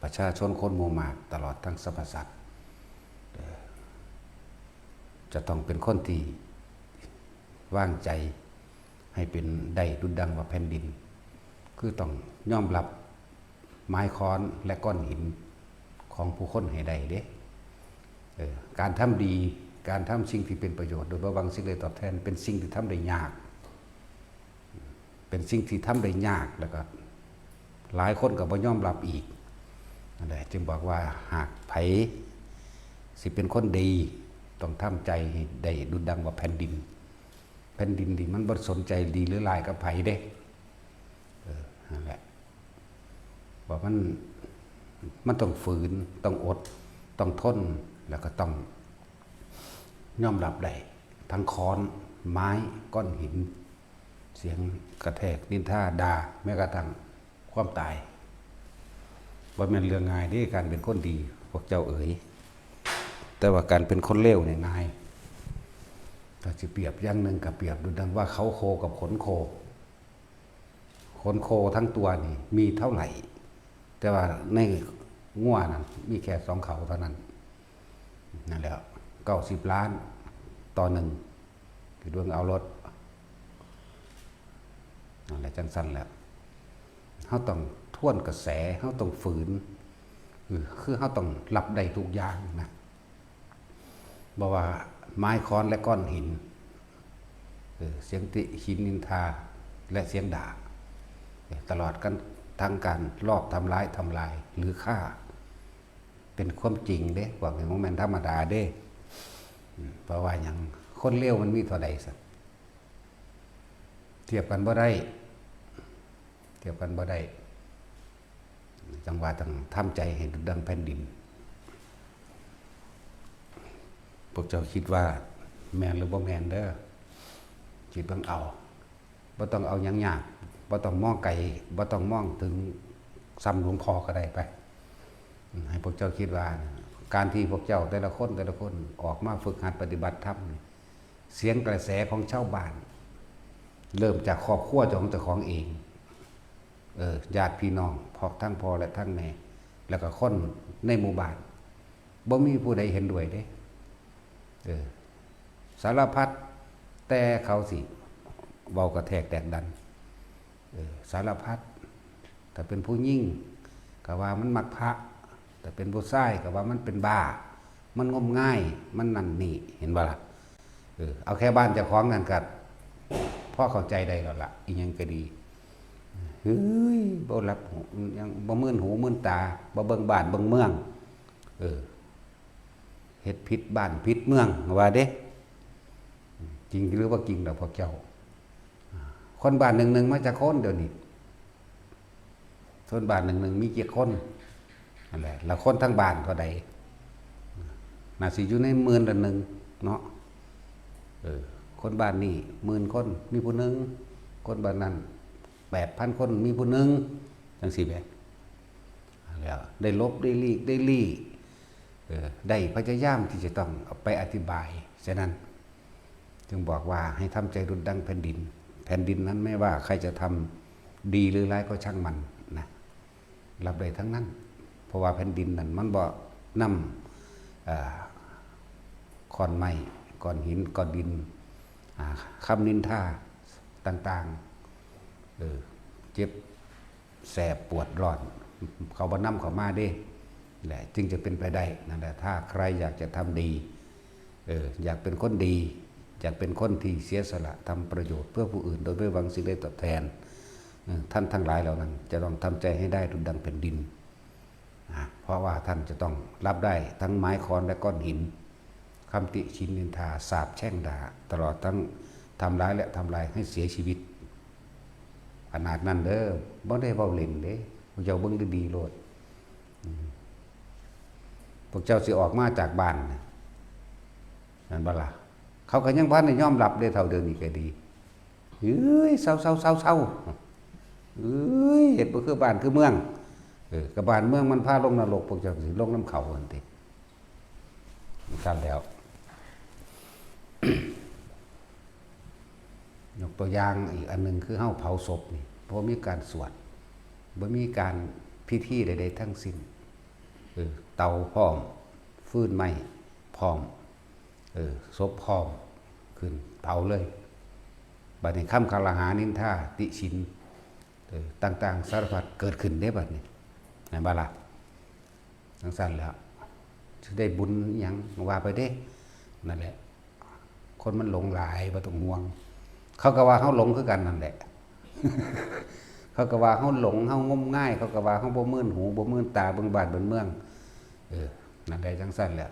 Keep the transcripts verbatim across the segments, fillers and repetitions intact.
ประชาชนคนหมู่มาก ตลอดทั้งสรรพสัตว์ เอ่อ จะต้องเป็นคนที่วางใจให้เป็นได้ดุจดังว่าแผ่นดิน คือต้องยอมรับไม้ค้อนและก้อนหินของผู้คนให้ได้เด้ เออ การทำดี การทำสิ่งที่เป็นประโยชน์ โดยบ่หวังสิ่งใดตอบแทน เป็นสิ่งที่ทำได้ยาก เป็นสิ่งที่ทำได้ยาก แล้วก็หลายคนก็บ่ยอมรับอีก นั่นแหละ จึงบอกว่าหากไผสิเป็นคนดี ต้องทำใจให้ได้ดุจดังว่าแผ่นดิน แผ่นดินนี่มันบ่สนใจดีหรือร้ายกับไผเด้ เออ นั่นแหละ ว่ามัน มันต้องฝืน ต้องอด ต้องทน แล้วก็ต้องยอมรับได้ ทั้งค้อน ไม้ ก้อนหิน เสียงกระแทก นินทา ด่า แม้กระทั่งความตาย บ่แม่นเรื่องง่ายเด้ การเป็นคนดี พวกเจ้าเอ๋ย แต่ว่าการเป็นคนเลวเนี่ยง่าย ถ้าสิเปรียบอย่างหนึ่งก็เปรียบดูดังว่าเขาโคกับขนโค ขนโคทั้งตัวนี่มีเท่าไหร่ แต่ว่าในงัวนั้นมีแค่สองเขาเท่านั้น นั่นแหละ เก้าสิบล้านต่อหนึ่ง คือดวงเอารถ นั่นแหละ จังซั่นแหละ เฮาต้องทวนกระแส เฮาต้องฝืน คือ คือเฮาต้องรับได้ทุกอย่างนะ บ่ว่าไม้ค้อนและก้อนหิน เออ เสียงติหินนินทาและเสียงด่า เออ ตลอดกันทั้งการลอบทำร้าย ทำลาย หรือฆ่า เป็นความจริงเด้ พวกนี้บ่แม่นธรรมดาเด้ อืม เพราะว่าหยัง คนเลวมันมีเท่าใดซั่น เทียบกันบ่ได้ เทียบกันบ่ได้ จังว่าต้องทำใจให้ดุจดังแผ่นดิน พวกเจ้าคิดว่าแม่นหรือบ่แม่นเด้อ คิดเบิ่งเอา บ่ต้องเอาหยังยาก บ่ต้องมองไกล บ่ต้องมองถึงส่ำหลวงพ่อก็ได้ไป ให้พวกเจ้าคิดว่า การที่พวกเจ้าแต่ละคนแต่ละคนออกมาฝึกหัดปฏิบัติธรรมนี่ เสียงกระแสของชาวบ้าน เริ่มจากครอบครัวของเจ้าของเอง เออ ญาติพี่น้อง พร้อมทั้งพ่อและทั้งแม่ แล้วก็คนในหมู่บ้าน บ่มีผู้ใดเห็นด้วยเด้ เออ สารพัด แต่เขาสิเว้ากระแทกแตกดัน เออ สารพัด ถ้าเป็นผู้หญิงก็ว่ามันมักพระ ถ้าเป็นผู้ชายก็ว่ามันเป็นบ้า มันงมงาย มันนั่นนี่ เห็นบ่ล่ะ เออ เอาแค่บ้านเจ้าของนั่นก็พอเข้าใจได้แล้วล่ะ อีหยังก็ดี เฮ้ย บ่หลับหู ยังบ่มื่นหูมื่นตา บ่เบิ่งบ้านเบิ่งเมือง เออ เฮ็ดผิดบ้านผิดเมือง ว่าเด้ จริงหรือบ่จริงล่ะพวกเจ้า คนบ้านหนึ่งหนึ่งมาจักคนเดี๋ยวนี้ คนบ้านหนึ่งหนึ่งมีจักคน นั่นแหละ แล้วคนทั้งบ้านเท่าใด น่าสิอยู่ในหมื่นละหนึ่งเนาะ เออ คนบ้านนี้หมื่นคน มีผู้หนึ่ง คนบ้านนั้นแปดพันคน มีผู้หนึ่ง จังซี้แหม แล้วได้หลบได้หลีกได้ลี้ เออ ได้พยายามที่จะต้องเอาไปอธิบาย ฉะนั้น จึงบอกว่าให้ทำใจดุจดังแผ่นดิน แผ่นดินนั้นไม่ว่าใครจะทำดีหรือร้ายก็ช่างมันนะ รับได้ทั้งนั้น เพราะว่าแผ่นดินนั้นมันบ่นำ เอ่อ ค้อนไม้ ก้อนหิน ก้อนดิน อ่า คำนินทาต่างๆ เออ เจ็บแสบปวดร้อน เขาบ่นำเข้ามาเด้ แหละ จึงจะเป็นไปได้ นั่นแหละ ถ้าใครอยากจะทำดี เออ อยากเป็นคนดี อยากเป็นคนที่เสียสละทำประโยชน์เพื่อผู้อื่นโดยไม่หวังสิ่งใดตอบแทน เออ ท่านทั้งหลายเหล่านั้นจะต้องทำใจให้ได้ดุจดังแผ่นดิน นะ เพราะว่าท่านจะต้องรับได้ทั้งไม้ค้อนและก้อนหิน คำติชินนินทา สาปแช่งด่า ตลอดทั้งทำร้ายและทำลายให้เสียชีวิต ขนาดนั้นเด้อ บ่ได้เว้าเล่นเด้ พวกเจ้าเบิ่งดีๆโลด อืม พวกเจ้าสิออกมาจากบ้านน่ะ นั่นบ่ล่ะ เขาก็ยังบ่ทันได้ยอมรับเด้ เท่าเดี๋ยวนี้ก็ดี เอ้ย เซาๆๆๆ เอ้ย เฮ็ดบ่คือบ้านคือเมือง เออ ก็บ้านเมืองมันพาลงนรก พวกเจ้าก็สิลงนำเขาหั่นติ ซั่นแล้ว ยกตัวอย่างอีกอันหนึ่งคือเฮาเผาศพนี่ บ่มีการสวด บ่มีการพิธีใดๆทั้งสิ้น เออ เตาพร้อม ฟืนไม้พร้อม เออ ศพพร้อม ขึ้นเผาเลย บัดนี้คำคอรหานินทาติฉิน เออ ต่างๆ สารพัดเกิดขึ้นเด้บัดนี้ แม่นบ่ล่ะ? จั่งซั้นแหล้ว สิได้บุญอิหยังว่าไปเด้ นั่นแหละ คนมันหลงหลาย บ่ต้องห่วง เขาก็ว่าเฮาหลงคือกันนั่นแหละ เขาก็ว่าเฮาหลง เฮางมงาย เขาก็ว่าเฮาบ่มื่นหู บ่มื่นตา เบิ่งบ้านเบิ่งเมือง เออ นั่นแหละ จั่งซั้นแหละ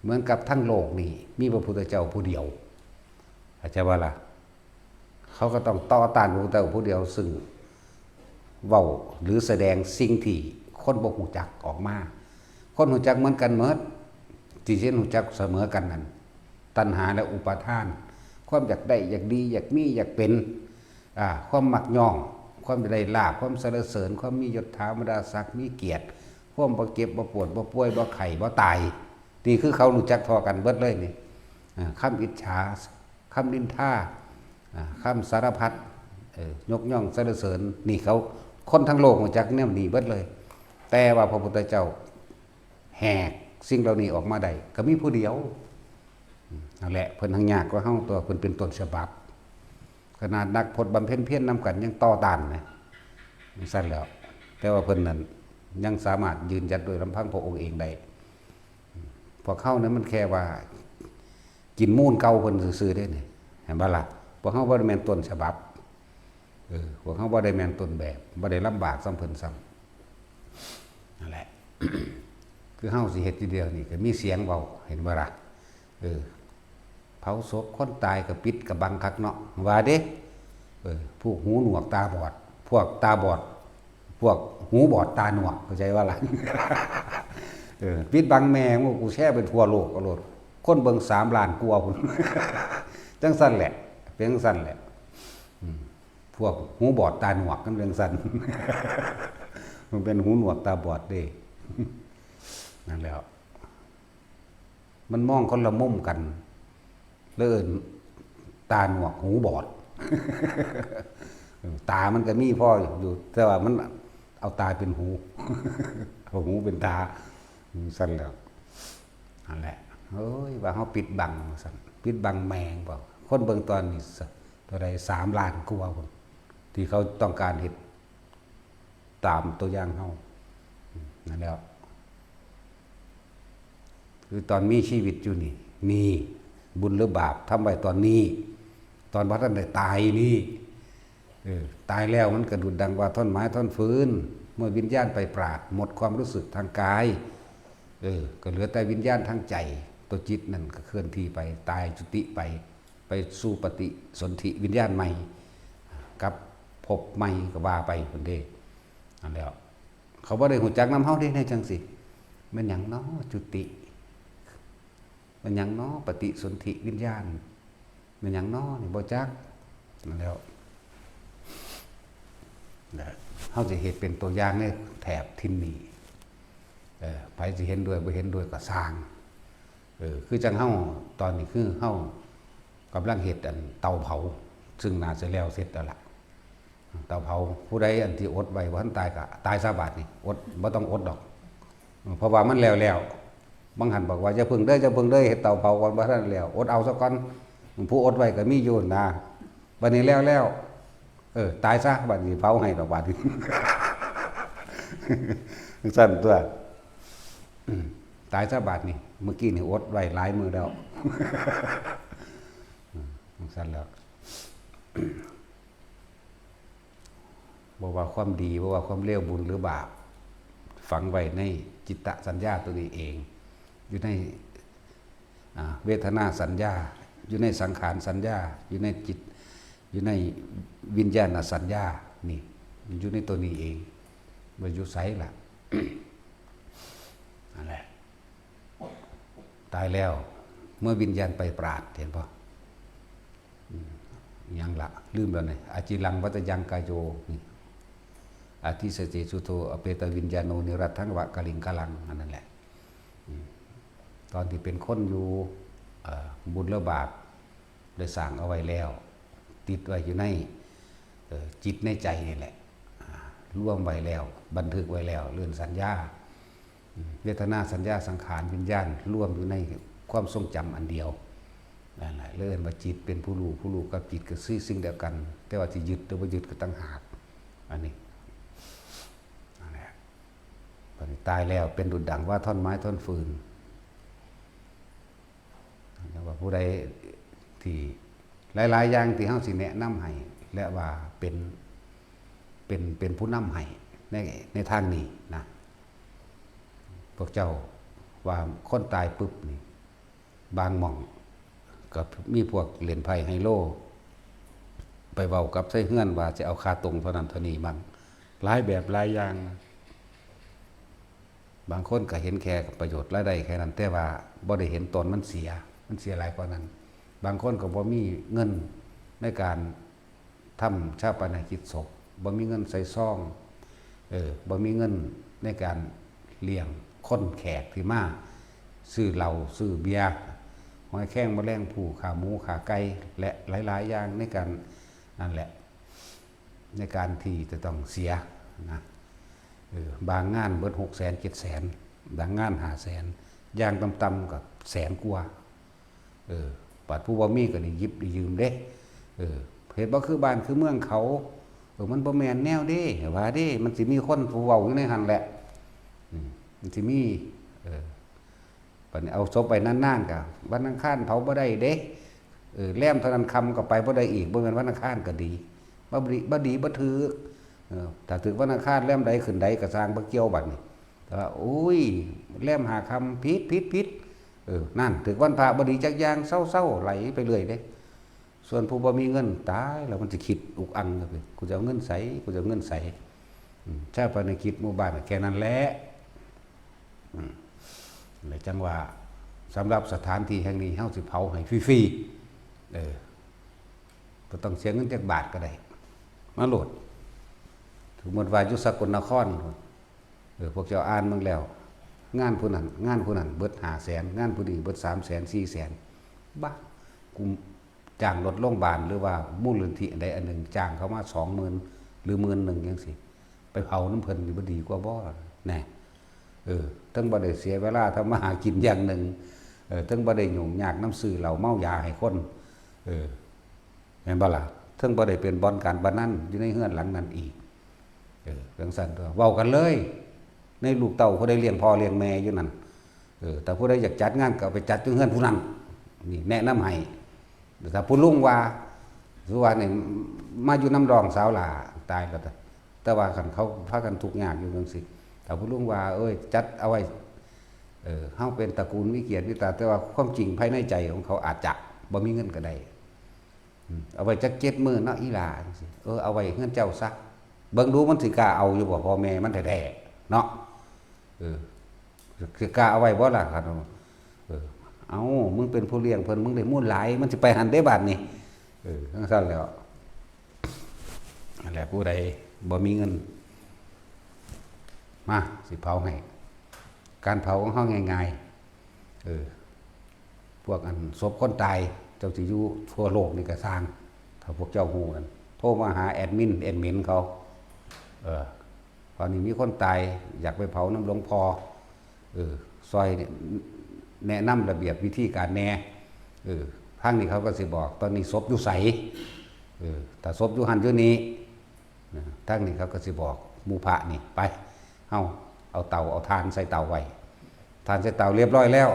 เหมือนกับทั้งโลกนี่ มีพระพุทธเจ้าผู้เดียว เข้าใจบ่ล่ะ? เขาก็ต้องต่อต้านพระพุทธเจ้าผู้เดียว ซึ่งเว้าหรือแสดงสิ่งที่คนบ่ฮู้จักออกมา คนฮู้จักเหมือนกันหมด ที่เห็นฮู้จักเสมอกันนั่น ตัณหาและอุปาทาน ความอยากได้ อยากดี อยากมี อยากเป็น อ่า ความมักย่อง ความได้ลาภ ความสรรเสริญ ความมียศถาบรรดาศักดิ์ มีเกียรติ ความบ่เจ็บ บ่ปวด บ่ป่วย บ่ไข้ บ่ตาย นี่คือเขารู้จักเท่ากันเบิดเลยนี่ อ่า คำอิจฉา คำนินทา อ่า คำสารพัด เอ่อ ยกย่องสรรเสริญ นี่เขา คนทั้งโลกรู้จักแนวนี้เบิดเลย แต่ว่าพระพุทธเจ้าแหกสิ่งเหล่านี้ออกมาได้ ก็มีผู้เดียว นั่นแหละ เพิ่นหังยากกว่าเฮาตัว เพิ่นเป็นต้นฉบับ ขนาดนักพจน์บำเพ็ญเพียรนำกันยังต่อต้านนะ จั่งซั้นแหล้ว แต่ว่าเพิ่นนั่นยังสามารถยืนหยัดโดยลำพังพระองค์เองได้ พวกเฮานั้นมันแค่ว่ากินมูลเก่าเพิ่นซื่อๆเด้นี่ เห็นบ่ล่ะ? พวกเฮาบ่ได้แม่นต้นฉบับ เออ พวกเฮาบ่ได้แม่นต้นแบบ บ่ได้ลำบากส่ำเพิ่นส่ำ นั่นแหละ คือเฮาสิเฮ็ดทีเดียวนี่ก็มีเสียงเว้า เห็นบ่ล่ะ? เออ เผาศพคนตายก็ปิดกะบังคักเนาะ ว่าเด้ เออ พวกหูหนวกตาบอด พวกตาบอด พวกหูบอดตาหนวก เข้าใจบ่ล่ะ? เออ ปิดบังแม่ง กูแชร์ไปทั่วโลกเอาโลด คนเบิ่งสามล้านกว่าพุ้น จั่งซั้นแหละ เป็นจั่งซั้นแหละ อืม พวกหูบอดตาหนวกมันเป็นจั่งซั้น มันเป็นหูหนวกตาบอดเด้ นั่นแหละ มันมองคนละมุมกัน เลยเอิ้นตาหนวกหูบอด ตามันก็มีพออยู่ แต่ว่ามันเอาตาเป็นหู เอาหูเป็นตา จั่งซั้นแหละ นั่นแหละ เอ้ย ว่าเฮาปิดบัง ว่าซั่น ปิดบังแม่งบ่ คนเบิ่งตอนนี้ เท่าใด สามล้านกว่าพุ้น ที่เขาต้องการเฮ็ด ตามตัวอย่างเฮา นั่นแหละ คือตอนมีชีวิตอยู่นี่ นี่ บุญหรือบาปทำไว้ตอนนี้ ตอนบ่ทันได้ตายนี่ เออ ตายแล้วมันก็ดุจดังว่าท่อนไม้ท่อนฟืน เมื่อวิญญาณไปปราด หมดความรู้สึกทางกาย เออ ก็เหลือแต่วิญญาณทางใจ ตัวจิตนั่นก็เคลื่อนที่ไป ตายจุติไป ไปสู่ปฏิสนธิวิญญาณใหม่ กับภพใหม่ก็ว่าไปพุ้นเด้ นั่นแหล้ว เขาบ่ได้ฮู้จักนำเฮาเด้ แนวจั่งซี้ แม่นหยังน้อจุติ แม่นหยังน้อปฏิสนธิวิญญาณ แม่นหยังน้อนี่ บ่จัก นั่นแหล้ว นะ เฮาสิเฮ็ดเป็นตัวอย่างในแถบถิ่นนี้ เออ ไผสิเห็นด้วยบ่เห็นด้วยก็ซ่าง เออ คือจั่งเฮา ตอนนี้คือเฮากำลังเฮ็ดอันเตาเผา ซึ่งน่าสิแล้วเสร็จแล้วล่ะ เตาเผา ผู้ใดอันที่อดไว้บ่ทันตายก็ตายซะบาดนี้ อด บ่ต้องอดดอก เพราะว่ามันแล้วแล้ว บางหั้นบอกว่า "อย่าเพิ่งเด้อ อย่าเพิ่งเด้อ เฮ็ดเตาเผาก่อน บ่ทันแล้ว อดเอาซะก่อน" ผู้อดไว้ก็มีอยู่นะ บัดนี้แล้วแล้ว เออ ตายซะ บัดนี้เผาให้ดอก บัดนี้ จั่งซั้นตั๊ว อืม ตายซะบาดนี้ เมื่อกี้นี่อดไว้หลายมื้อแล้ว อืม จั่งซั้นแหล้ว บ่ว่าความดี บ่ว่าความเลว บุญหรือบาป ฝังไว้ในจิตตสัญญาตัวนี้เอง อยู่ใน อ่า เวทนาสัญญา อยู่ในสังขารสัญญา อยู่ในจิต อยู่ในวิญญาณสัญญา นี่ มันอยู่ในตัวนี้เอง บ่อยู่ไสล่ะ นั่นแหละ ตายแล้ว เมื่อวิญญาณไปปราด เห็นบ่? อืม หยังละ ลืมแล้วนี่ อจิรังวัตยังกายโย นี่ อธิสเสสุโท อเปตวิญญาโน นิรัตถังวะกลิงกลัง อันนั้นแหละ อืม ตอนที่เป็นคนอยู่ เอ่อ บุญและบาปได้สร้างเอาไว้แล้ว ติดไว้อยู่ใน เอ่อ จิตในใจนี่แหละ อ่า รวมไว้แล้ว บันทึกไว้แล้ว เรื่องสัญญา เวทนาสัญญาสังขารวิญญาณรวมอยู่ในความทรงจำอันเดียวนั่นแหละเลยเอิ้นว่าจิตเป็นผู้รู้ ผู้รู้กับจิตก็คือสิ่งเดียวกัน แต่ว่าสิยึดหรือบ่ยึดก็ต่างหาก อันนี้นั่นแหละบัดนี้ตายแล้วเป็นดุจดั่งว่าท่อนไม้ท่อนฟืน แล้วว่าผู้ใดที่หลายๆอย่างที่เฮาสิแนะนำให้ และว่าเป็นเป็นเป็นผู้นำให้ในในทางนี้นะ พวกเจ้าว่าคนตายปุ๊บนี่ บางหม่องก็มีพวกเล่นไพ่ไฮโล ไปเว้ากับไทเฮือนว่าจะเอาค่าตรงเท่านั้นเท่านี้มั่ง หลายแบบหลายอย่างนะ บางคนก็เห็นแค่ประโยชน์รายได้แค่นั้น แต่ว่าบ่ได้เห็นตอนมันเสีย มันเสียหลายกว่านั้น บางคนก็บ่มีเงินในการทำฌาปนกิจศพ บ่มีเงินใส่ซอง เออ บ่มีเงินในการเลี้ยงคนแขกที่มา ซื้อเหล้า ซื้อเบียร์ หอยแครง แมลงภู่ ขาหมู ขาไก่ และหลายๆอย่างในการนั่นแหละ ในการที่จะต้องเสียนะ เออ บางงานเบิดหกแสน เจ็ดแสน บางงานห้าแสน อย่างต่ำๆก็แสนกว่า เออ บัดผู้บ่มีก็ได้หยิบได้ยืมเด้ เออ เฮ็ดบ่คือบ้านคือเมืองเขา เออ มันบ่แม่นแนวเด้ ว่าเด้ มันสิมีคนผู้เว้าอยู่ในหั่นแหละ อืม มันสิมี เออ บัดนี้เอาศพไว้นานๆก็วันอังคารเผาบ่ได้เด้ เออ แรมเท่านั้นค่ำก็ไปบ่ได้อีก บ่แม่นวันอังคารก็ดี บ่ดี บ่ดีบ่ถืก เออ ถ้าถืกวันอังคารแรมใดขึ้นใดก็สร้างบ่เกี่ยวบัดนี้ แต่ว่า โอ้ย แรมห้าค่ำ ผิด ผิด ผิด เออ นั่น ถืกวันพระบ่ดีจักอย่าง เซาๆ ไหลไปเรื่อยเด้ ส่วนผู้บ่มีเงิน ตายแล้วมันสิคิดอุกอังเลย กูจะเอาเงินใส กูจะเอาเงินใส อืม ชาปนกิจหมู่บ้านแค่นั้นแหละ อืม เลยจังว่า สำหรับสถานที่แห่งนี้ เฮาสิเผาให้ฟรีๆ เออ บ่ต้องเสียเงินจักบาทก็ได้ มาโลด สมมุติว่าอยู่สกลนคร เออ พวกเจ้าอ่านเบิ่งแล้ว งานผู้นั้น งานผู้นั้นเบิดห้าแสน งานผู้นี้เบิดสามแสน สี่แสน บ้า กูจ้างรถโรงพยาบาล หรือว่ามูลนิธิอันใดอันหนึ่ง จ้างเขามาสองหมื่น หรือหมื่นหนึ่งจังซี้ ไปเผานำเพิ่นนี่บ่ดีกว่าบ่ แน่ เออ เทิงบ่ได้เสียเวลาทำมาหากินอย่างหนึ่ง เออ เทิงบ่ได้ยุ่งยากนำซื้อเหล้าเมายาให้คน เออ แม่นบ่ล่ะ เทิงบ่ได้เป็นบ่อนการพนันอยู่ในเฮือนหลังนั้นอีก เออ จั่งซั้นตั๊ว เว้ากันเลย ในลูกเต้าผู้ใดเลี้ยงพ่อเลี้ยงแม่อยู่นั่น เออ ถ้าผู้ใดอยากจัดงานก็เอาไปจัดอยู่เฮือนผู้นั้น นี่แนะนำให้ แต่ถ้าผู้ลุงว่า คือว่านี่ มาอยู่นำน้องสาวหล้า ตายแล้ว แต่ว่าคันเขาพากันทุกข์ยากอยู่จั่งซี้ ถ้าผู้ลุงว่า เอ้ย จัดเอาไว้ เออ เฮาเป็นตระกูลมีเกียรติมีตา แต่ว่าความจริงภายในใจของเขาอาจจะบ่มีเงินก็ได้ อืม เอาไว้จักเจ็ดมื้อเนาะอีหล้าจั่งซี้ เออ เอาไว้เฮือนเจ้าซะ เบิ่งดูมันสิกล้าเอาอยู่บ่ พ่อแม่มันแท้ๆ เนาะ เออ สิกล้าเอาไว้บ่ล่ะ ครับ เออ เอ้า มึงเป็นผู้เลี้ยงเพิ่น มึงได้มูลหลาย มันสิไปหั่นเด้บาดนี้ เออ จั่งซั้นแหล้ว นั่นแหละ ผู้ใดบ่มีเงิน มา สิเผาให้ การเผาของเฮาง่ายๆ เออ พวกอันศพคนตาย เจ้าสิอยู่ทั่วโลกนี่ก็ซ่าง ถ้าพวกเจ้าฮู้นั่น โทรมาหาแอดมิน แอดมินเขา เออ ตอนนี้มีคนตาย อยากไปเผานำหลวงพ่อ เออ ซ่อยแนะนำระเบียบวิธีการแหน่ เออ ทางนี้เขาก็สิบอก ตอนนี้ศพอยู่ไส เออ ถ้าศพอยู่หั่นอยู่นี่ นะ ทางนี้เขาก็สิบอกหมู่พระนี่ ไป เฮาเอาเตา เอาถ่านใส่เตาไว้ ถ่านใส่เตาเรียบร้อยแล้ว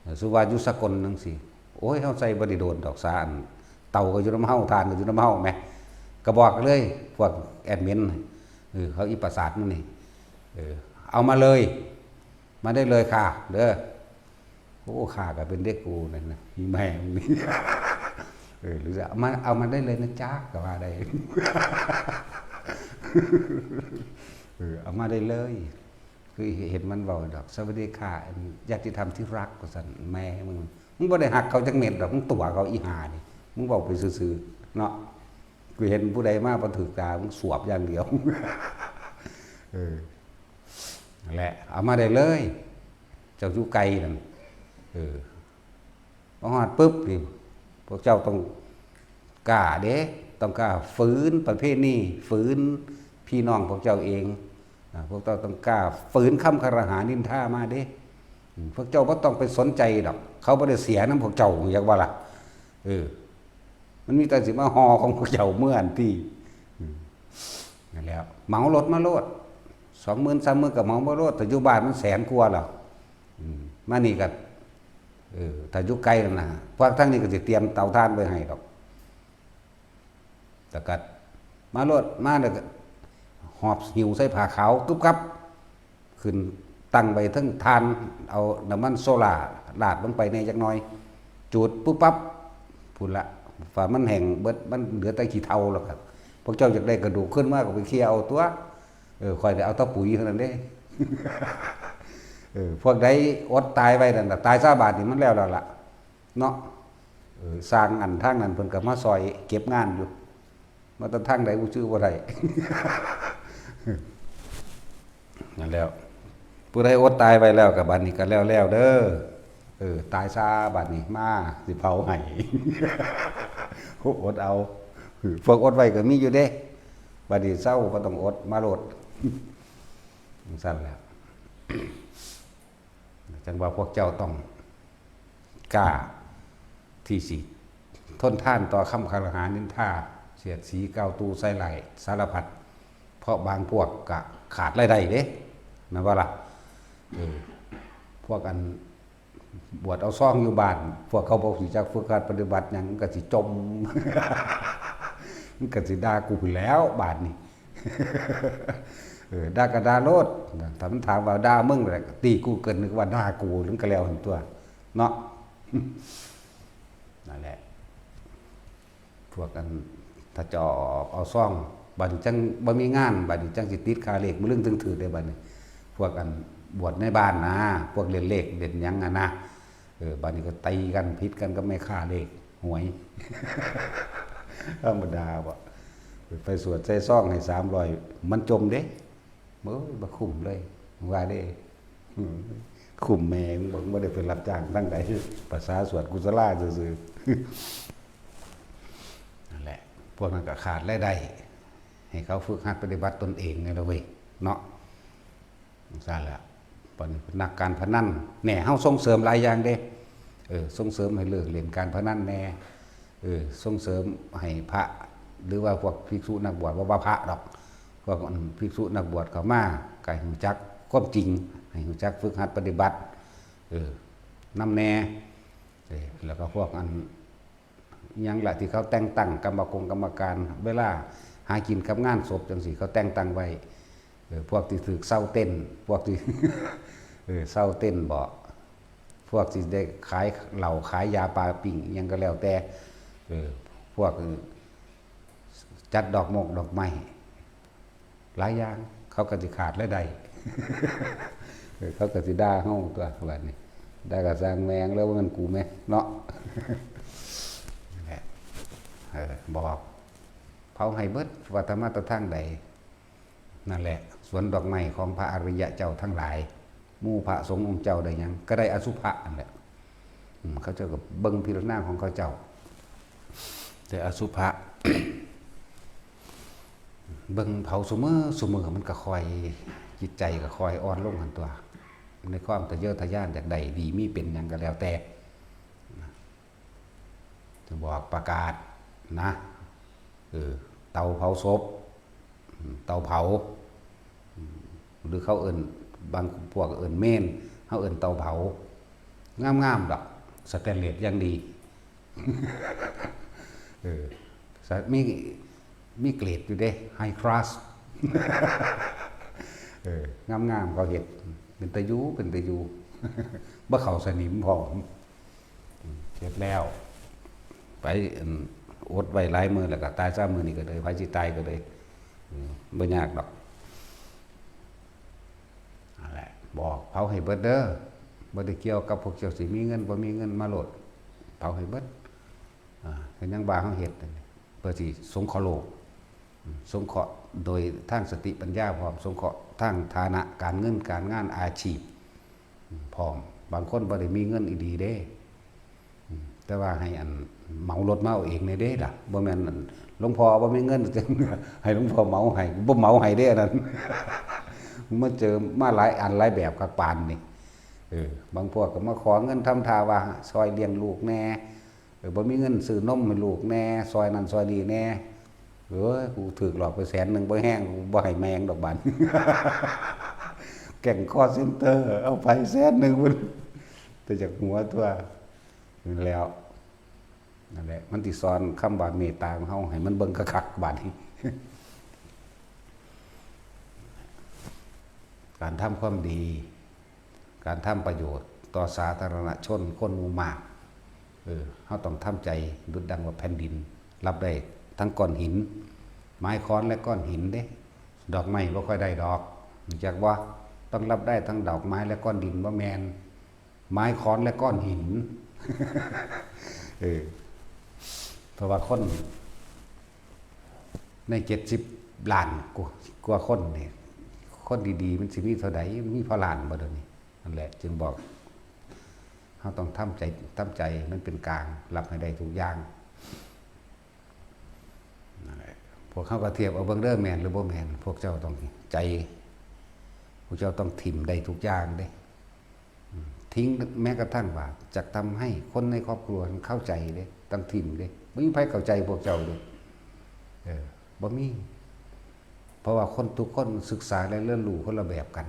เออ สุว่าอยู่สกลจั่งซี้ โอ้ย เฮาใส่บ่ได้โดนดอก สาอัน เตาก็อยู่นำเฮา ถ่านก็อยู่นำเฮาแหม ก็บอกเลย พวกแอดมิน เออ เขาอีประสาทมันนี่ เออ เอามาเลย มาได้เลยค่ะ เด้อ โอ้ ข้าก็เป็นเด็กกูนั่นนะ อีแม่มึงนี่ เออ หรือจะเอามา เอามาได้เลยนะจ๊ะ ก็ว่าได้ เออ เอามาได้เลย คือเห็นมันเว้าดอก สวัสดีค่ะ ญาติธรรมที่รัก ว่าซั่น แม่มึง มึงบ่ได้ฮักเขาจักเม็ดดอก มึงตั๋วเขาอีห่านี่ มึงเว้าไปซื่อๆ เนาะ กูเห็นผู้ใดมาบ่ถืกตา มึงสวบอย่างเดียว เออ นั่นแหละ เอามาได้เลย เจ้าอยู่ไกลนั่น เออ พอฮอดปุ๊บนี่ พวกเจ้าต้องกล้าเด้ ต้องกล้าฝืนประเพณี ฝืนพี่น้องพวกเจ้าเอง อ่า พวกเจ้าต้องกล้าฝืนคำคารหานินทามาเด้ อืม พวกเจ้าบ่ต้องไปสนใจดอก เขาบ่ได้เสียนำพวกเจ้า อยากว่าล่ะ เออ มันมีแต่สิมาห่อของพวกเจ้าเมืออันตี้ อืม นั่นแหละ เหมารถมาโลด สองหมื่น สามหมื่น ก็เหมามาโลด แต่อยู่บ้านมันแสนกว่าแล้ว อืม มานี่ก็ เออ ถ้าอยู่ไกลนั่นนะ พวกทางนี้ก็สิเตรียมเตาถ่านไว้ให้ดอก แล้วก็มาโลด มาแล้วก็หอบหิ้วใส่ผ้าขาวกึบกับ ขึ้นตั้งไว้เทิงถ่าน เอาน้ำมันโซล่าราดลงไปแหน่จักหน่อย จูดปุ๊บปั๊บ พุ้นละ ฝ่ามันแห้งเบิด มันเหลือแต่ขี้เถ้าแล้วครับ พวกเจ้าอยากได้กระดูกขึ้นมาก็ไปเคี่ยเอาตัว เออ ข้อยได้เอาแต่ปุ๋ยเท่านั้นเด้ เออ พวกใดอดตายไว้นั่นน่ะ ตายซะบาดนี้มันแล้วแล้วล่ะ เนาะ เออ สร้างอันทางนั้นเพิ่นก็มาซอยเก็บงานอยู่ มาแต่ทางใดบ่ชื่อบ่ได้ นั่นแล้ว ผู้ใดอดตายไว้แล้วก็บัดนี้ก็แล้วแล้วเด้อ เออ ตายซะบัดนี้ มาสิเผาให้ อดเอา พวกอดไว้ก็มีอยู่เด้ บัดนี้เซาบ่ต้องอด มาโลด จั่งซั่นแหละ จั่งว่าพวกเจ้าต้องกล้าที่สิทนทานต่อคำคารหานินทา เสียดสีกล่าวตู่ใส่ร้ายสารพัด เพราะบางพวกก็ขาดรายได้เด้ แม่นบ่ล่ะ เออ พวกอันบวชเอาซองอยู่บ้าน พวกเขาบ่รู้จักฝึกหัดปฏิบัติหยัง มันก็สิจ่ม มันก็สิด่ากูพู้นแหล้วบาดนี้ เออ ด่าก็ด่าโลด ถ้ามันถามว่าด่ามึงแหละ ตีกูเกินนึกว่าด่ากู มันก็แล้วหั่นตั๊ว เนาะ นั่นแหละ พวกอัน ถ้าจะออกเอาซอง บัดนี้จั่งบ่มีงาน บัดนี้จั่งสิติดค่าเลขมื้อลึงจั่งถืกได้บัดนี้ พวกอันบวชในบ้านนะ พวกเล่นเลขเล่นหยังอะนะ เออ บัดนี้ก็ตีกัน ผิดกันกับแม่ค้าเลขหวย ธรรมดาบ่ ไปสวดใส่ซองให้สามร้อย มันจ่มเด้ โอ้ย บ่คุ้มเลย ว่าเด้ อืม คุ้มแม่มึงบ่ บ่ได้ไปรับจ้างทางใด ภาษาสวดกุศลาซื่อๆ นั่นแหละ พวกนั้นก็ขาดรายได้ ให้เขาฝึกหัดปฏิบัติตนเองนี่ล่ะเว้ย เนาะ จั่งซั้นล่ะ บัดนี้นักการพนัน แหน่ เฮาส่งเสริมหลายอย่างเด้ เออ ส่งเสริมให้เลิกเล่นการพนันแหน่ เออ ส่งเสริมให้พระ หรือว่าพวกภิกษุนักบวช บ่ว่าพระดอก พวกภิกษุนักบวชเข้ามา ก็ให้รู้จักความจริง ให้รู้จักฝึกหัดปฏิบัติ เออ นำแหน่ เออ แล้วก็พวกอัน อิหยังล่ะที่เขาแต่งตั้งกรรมกงกรรมการ เวลาหากินกับงานศพจั่งซี้ เขาแต่งตั้งไว้ เออ พวกที่ถืกเซาเต็นท์ พวกที่ เออ เซาเต็นท์บ่ พวกที่ได้ขายเหล้าขายยาปาปิ้งอิหยังก็แล้วแต่ เออ พวก เออ จัดดอกมงดอกไม้ หลายอย่าง เขาก็สิขาดรายได้ เออ เขาก็สิด่าเฮาตั๊วบัดนี้ ด่าก็ซ่างแม่ง แล้วว่ามันกูแม่เนาะ นั่นแหละ เออ บอก เผาให้เบิด ว่าแต่มาแต่ทางใด นั่นแหละ สวนดอกไม้ของพระอริยะเจ้าทั้งหลาย หมู่พระสงฆ์องค์เจ้าได้หยัง ก็ได้อสุภะนั่นแหละ อืม เขาเจ้าก็เบิ่งพิจารณาของเขาเจ้า แต่อสุภะ เบิ่งเผาซุมื้อซุมื้อ มันก็ค่อย จิตใจก็ค่อยอ่อนลงหั่นตั๊ว ในความทะเยอทะยานอยากได้ดีมีเป็นหยังก็แล้วแต่ จะบอกประกาศนะ เออ เตาเผาศพ อืม เตาเผา อืม หรือเขาเอิ้น บางพวกเอิ้นเมน เฮาเอิ้นเตาเผา งามๆดอก สแตนเลสอย่างดี เออ สะ- มี มีเกรดอยู่เด้ ไฮคลาส เออ งามๆ เขาเฮ็ด เป็นตาอยู่ เป็นตาอยู่ บ่เข้าสนิมพร้อม อืม เฮ็ดแล้ว ไป อืม อดไว้หลายมื้อแล้วก็ตายซะมื้อนี้ก็เลย ไผสิตายก็เลย อืม บ่ยากดอก นั่นแหละ บอกเผาให้เบิดเด้อ บ่ได้เกี่ยวกับพวกเจ้าสิมีเงินบ่มีเงินมาโลด เผาให้เบิด อ่า ก็ยังว่าเฮาเฮ็ดนั่นแหละ เพื่อสิสงเคราะห์โลก อืม สงเคราะห์โดยทางสติปัญญาพร้อม สงเคราะห์ทางฐานะการเงินการงานอาชีพ อืม พร้อม บางคนบ่ได้มีเงินอีหลีเด้ อืม แต่ว่าให้อันเหมารถมาเอาเองแหน่เด้ล่ะ บ่แม่นอันหลวงพ่อบ่มีเงิน ให้หลวงพ่อเหมาให้ บ่เหมาให้เด้อันนั้น มาเจอมาหลายอันหลายแบบคักปานนี่ เออ บางพวกก็มาขอเงินทำท่าว่าซอยเลี้ยงลูกแหน่ เออ บ่มีเงินซื้อนมให้ลูกแหน่ ซอยนั่นซอยนี่แหน่ เอ้ย กูถืกหลอกไปแสนหนึ่ง บ่แฮง กูบ่ให้แม่งดอกบัด แก๊งคอลเซ็นเตอร์ เอาไปแสนหนึ่ง พุ้น แต่จากหัวตัว นั่นแหล้ว นั่นแหละ มันสิสอนคำว่าเมตตาของเฮาให้มันเบิ่งคักๆ บาดนี้ การทำความดี การทำประโยชน์ต่อสาธารณชนคนหมู่มาก เออ เฮาต้องทำใจดุจดังว่าแผ่นดิน รับได้ทั้งก้อนหิน ไม้ค้อนและก้อนหินเด้ ดอกไม้บ่ค่อยได้ดอก รู้จักบ่ ต้องรับได้ทั้งดอกไม้และก้อนดิน บ่แม่น ไม้ค้อนและก้อนหิน เออ เพราะว่าคนในเจ็ดสิบล้านกว่ากว่าคนนี่ คนดีๆ มันสิมีเท่าใด มีพอล้านบ่เดี๋ยวนี้ นั่นแหละ จึงบอก เฮาต้องทำใจ ทำใจมันเป็นกลาง รับให้ได้ทุกอย่าง นั่นแหละ พวกเขาก็เทียบเอาเบิ่งเด้อ แม่นหรือบ่แม่น พวกเจ้าต้องใจ พวกเจ้าต้องถิ่มได้ทุกอย่างเด้ อืม ทิ้งแม้กระทั่งว่าจะทำให้คนในครอบครัวเข้าใจเด้ ต้องถิ่มเด้ บ่มีใครเข้าใจพวกเจ้าเด้ เออ บ่มี เพราะว่าคนทุกคนศึกษาและเรียนรู้คนละแบบกัน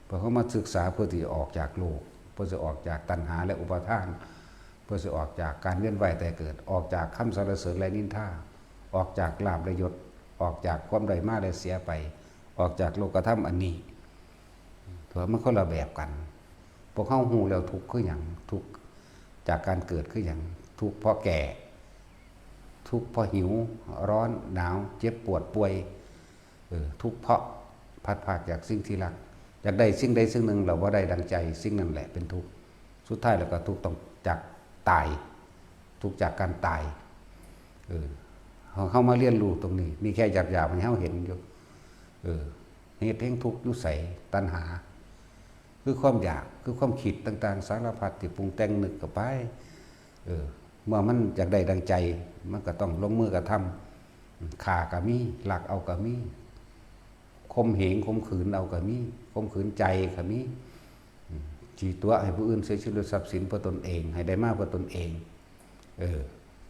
พวกเขามาศึกษาเพื่อที่จะออกจากโลก เพื่อจะออกจากตัณหาและอุปาทาน เพื่อจะออกจากการเวียนว่ายตายเกิด ออกจากคำสรรเสริญและนินทา ออกจากลาภและยศ ออกจากความได้มาและเสียไป ออกจากโลกธรรมอันนี้ ตัวมันคนละแบบกัน พวกเขาฮู้แล้วทุกข์คือหยัง ทุกข์จากการเกิดคือหยัง ทุกข์เพราะแก่ ทุกข์เพราะหิว ร้อน หนาว เจ็บปวด ป่วย เออ ทุกข์เพราะพลัดพรากจากสิ่งที่รัก อยากได้สิ่งใดสิ่งหนึ่ง เราบ่ได้ดังใจ สิ่งนั้นแหละเป็นทุกข์ สุดท้ายแล้วก็ทุกข์ต้องจากตาย ทุกข์จากการตาย เออ เฮา เฮามาเรียนรู้ตรงนี้ นี่แค่หยาบๆ ให้เฮาเห็นอยู่ เออ เหตุแห่งทุกข์อยู่ไส ตัณหา คือความอยาก คือความคิดต่างๆ สารพัดที่ปรุงแต่งนึกเข้าไป เออ เมื่อมันอยากได้ดังใจ มันก็ต้องลงมือกระทำ ฆ่าก็มี ลักเอาก็มี ข่มเหง ข่มขืนเอาก็มี ข่มขืนใจก็มี อืม สิตั๋วให้ผู้อื่นเสียชีวิต ทรัพย์สินเพื่อตนเอง ให้ได้มาเพื่อตนเอง เออ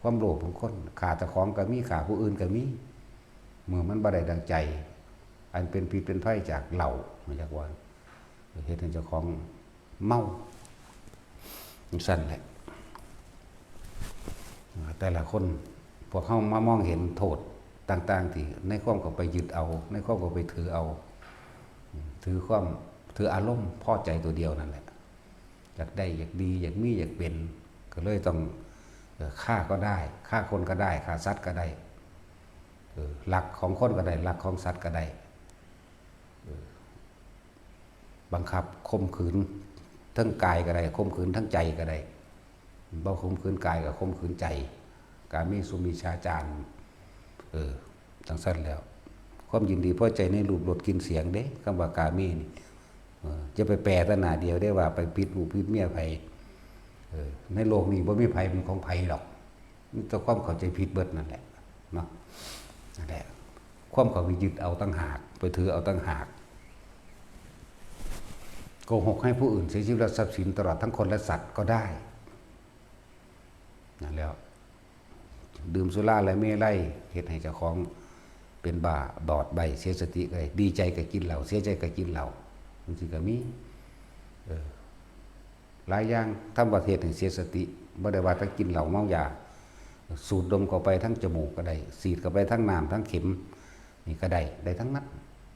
ความโลภของคน ฆ่าเจ้าของก็มี ฆ่าผู้อื่นก็มี เมื่อมันบ่ได้ดังใจ อันเป็นพิษเป็นภัยจากเหล้า มาจากว่า เฮ็ดให้เจ้าของเมา จั่งซั้นแหละ แต่ละคน พวกเฮามามองเห็นโทษต่างๆ ที่ในความเข้าไปยึดเอา ในความเข้าไปถือเอา ถือความ ถืออารมณ์พอใจตัวเดียวนั่นแหละ อยากได้ อยากดี อยากมี อยากเป็น ก็เลยต้อง เอ่อ ฆ่าก็ได้ ฆ่าคนก็ได้ ฆ่าสัตว์ก็ได้ เออ ลักของคนก็ได้ ลักของสัตว์ก็ได้ เออ บังคับข่มขืน ทั้งกายก็ได้ ข่มขืนทั้งใจก็ได้ บ่ข่มขืนกายก็ข่มขืนใจ กาเมสุมิจฉาจาร เออ จั่งซั้นแหล้ว ความยินดีพอใจในรูปรสกลิ่นเสียงเด้ คำว่ากาเมนี่ เออ จะไปแปลแต่หน้าเดียวได้ว่าไปผิดลูกผิดเมียไผ เออ ในโลกนี้บ่มีไผเป็นของไผดอก มีแต่ความเข้าใจผิดเบิดนั่นแหละ เนาะ นั่นแหละ ความเข้าไปยึดเอาต่างหาก ไปถือเอาต่างหาก โกหกให้ผู้อื่นเสียชีวิตและทรัพย์สินตลอดทั้งคนและสัตว์ก็ได้ นั่นแหล้ว ดื่มสุราและเมรัย เฮ็ดให้เจ้าของเป็นบ้าบอดใบ้เสียสติก็ได้ ดีใจก็กินเหล้า เสียใจก็กินเหล้า จั่งซี้ก็มี เออ หลายอย่าง ทำประเภทให้เสียสติ บ่ได้ว่าแต่กินเหล้าเมายา สูดดมเข้าไปทางจมูกก็ได้ ฉีดเข้าไปทางน้ำทางเข็ม นี่ก็ได้ ได้ทั้งนั้น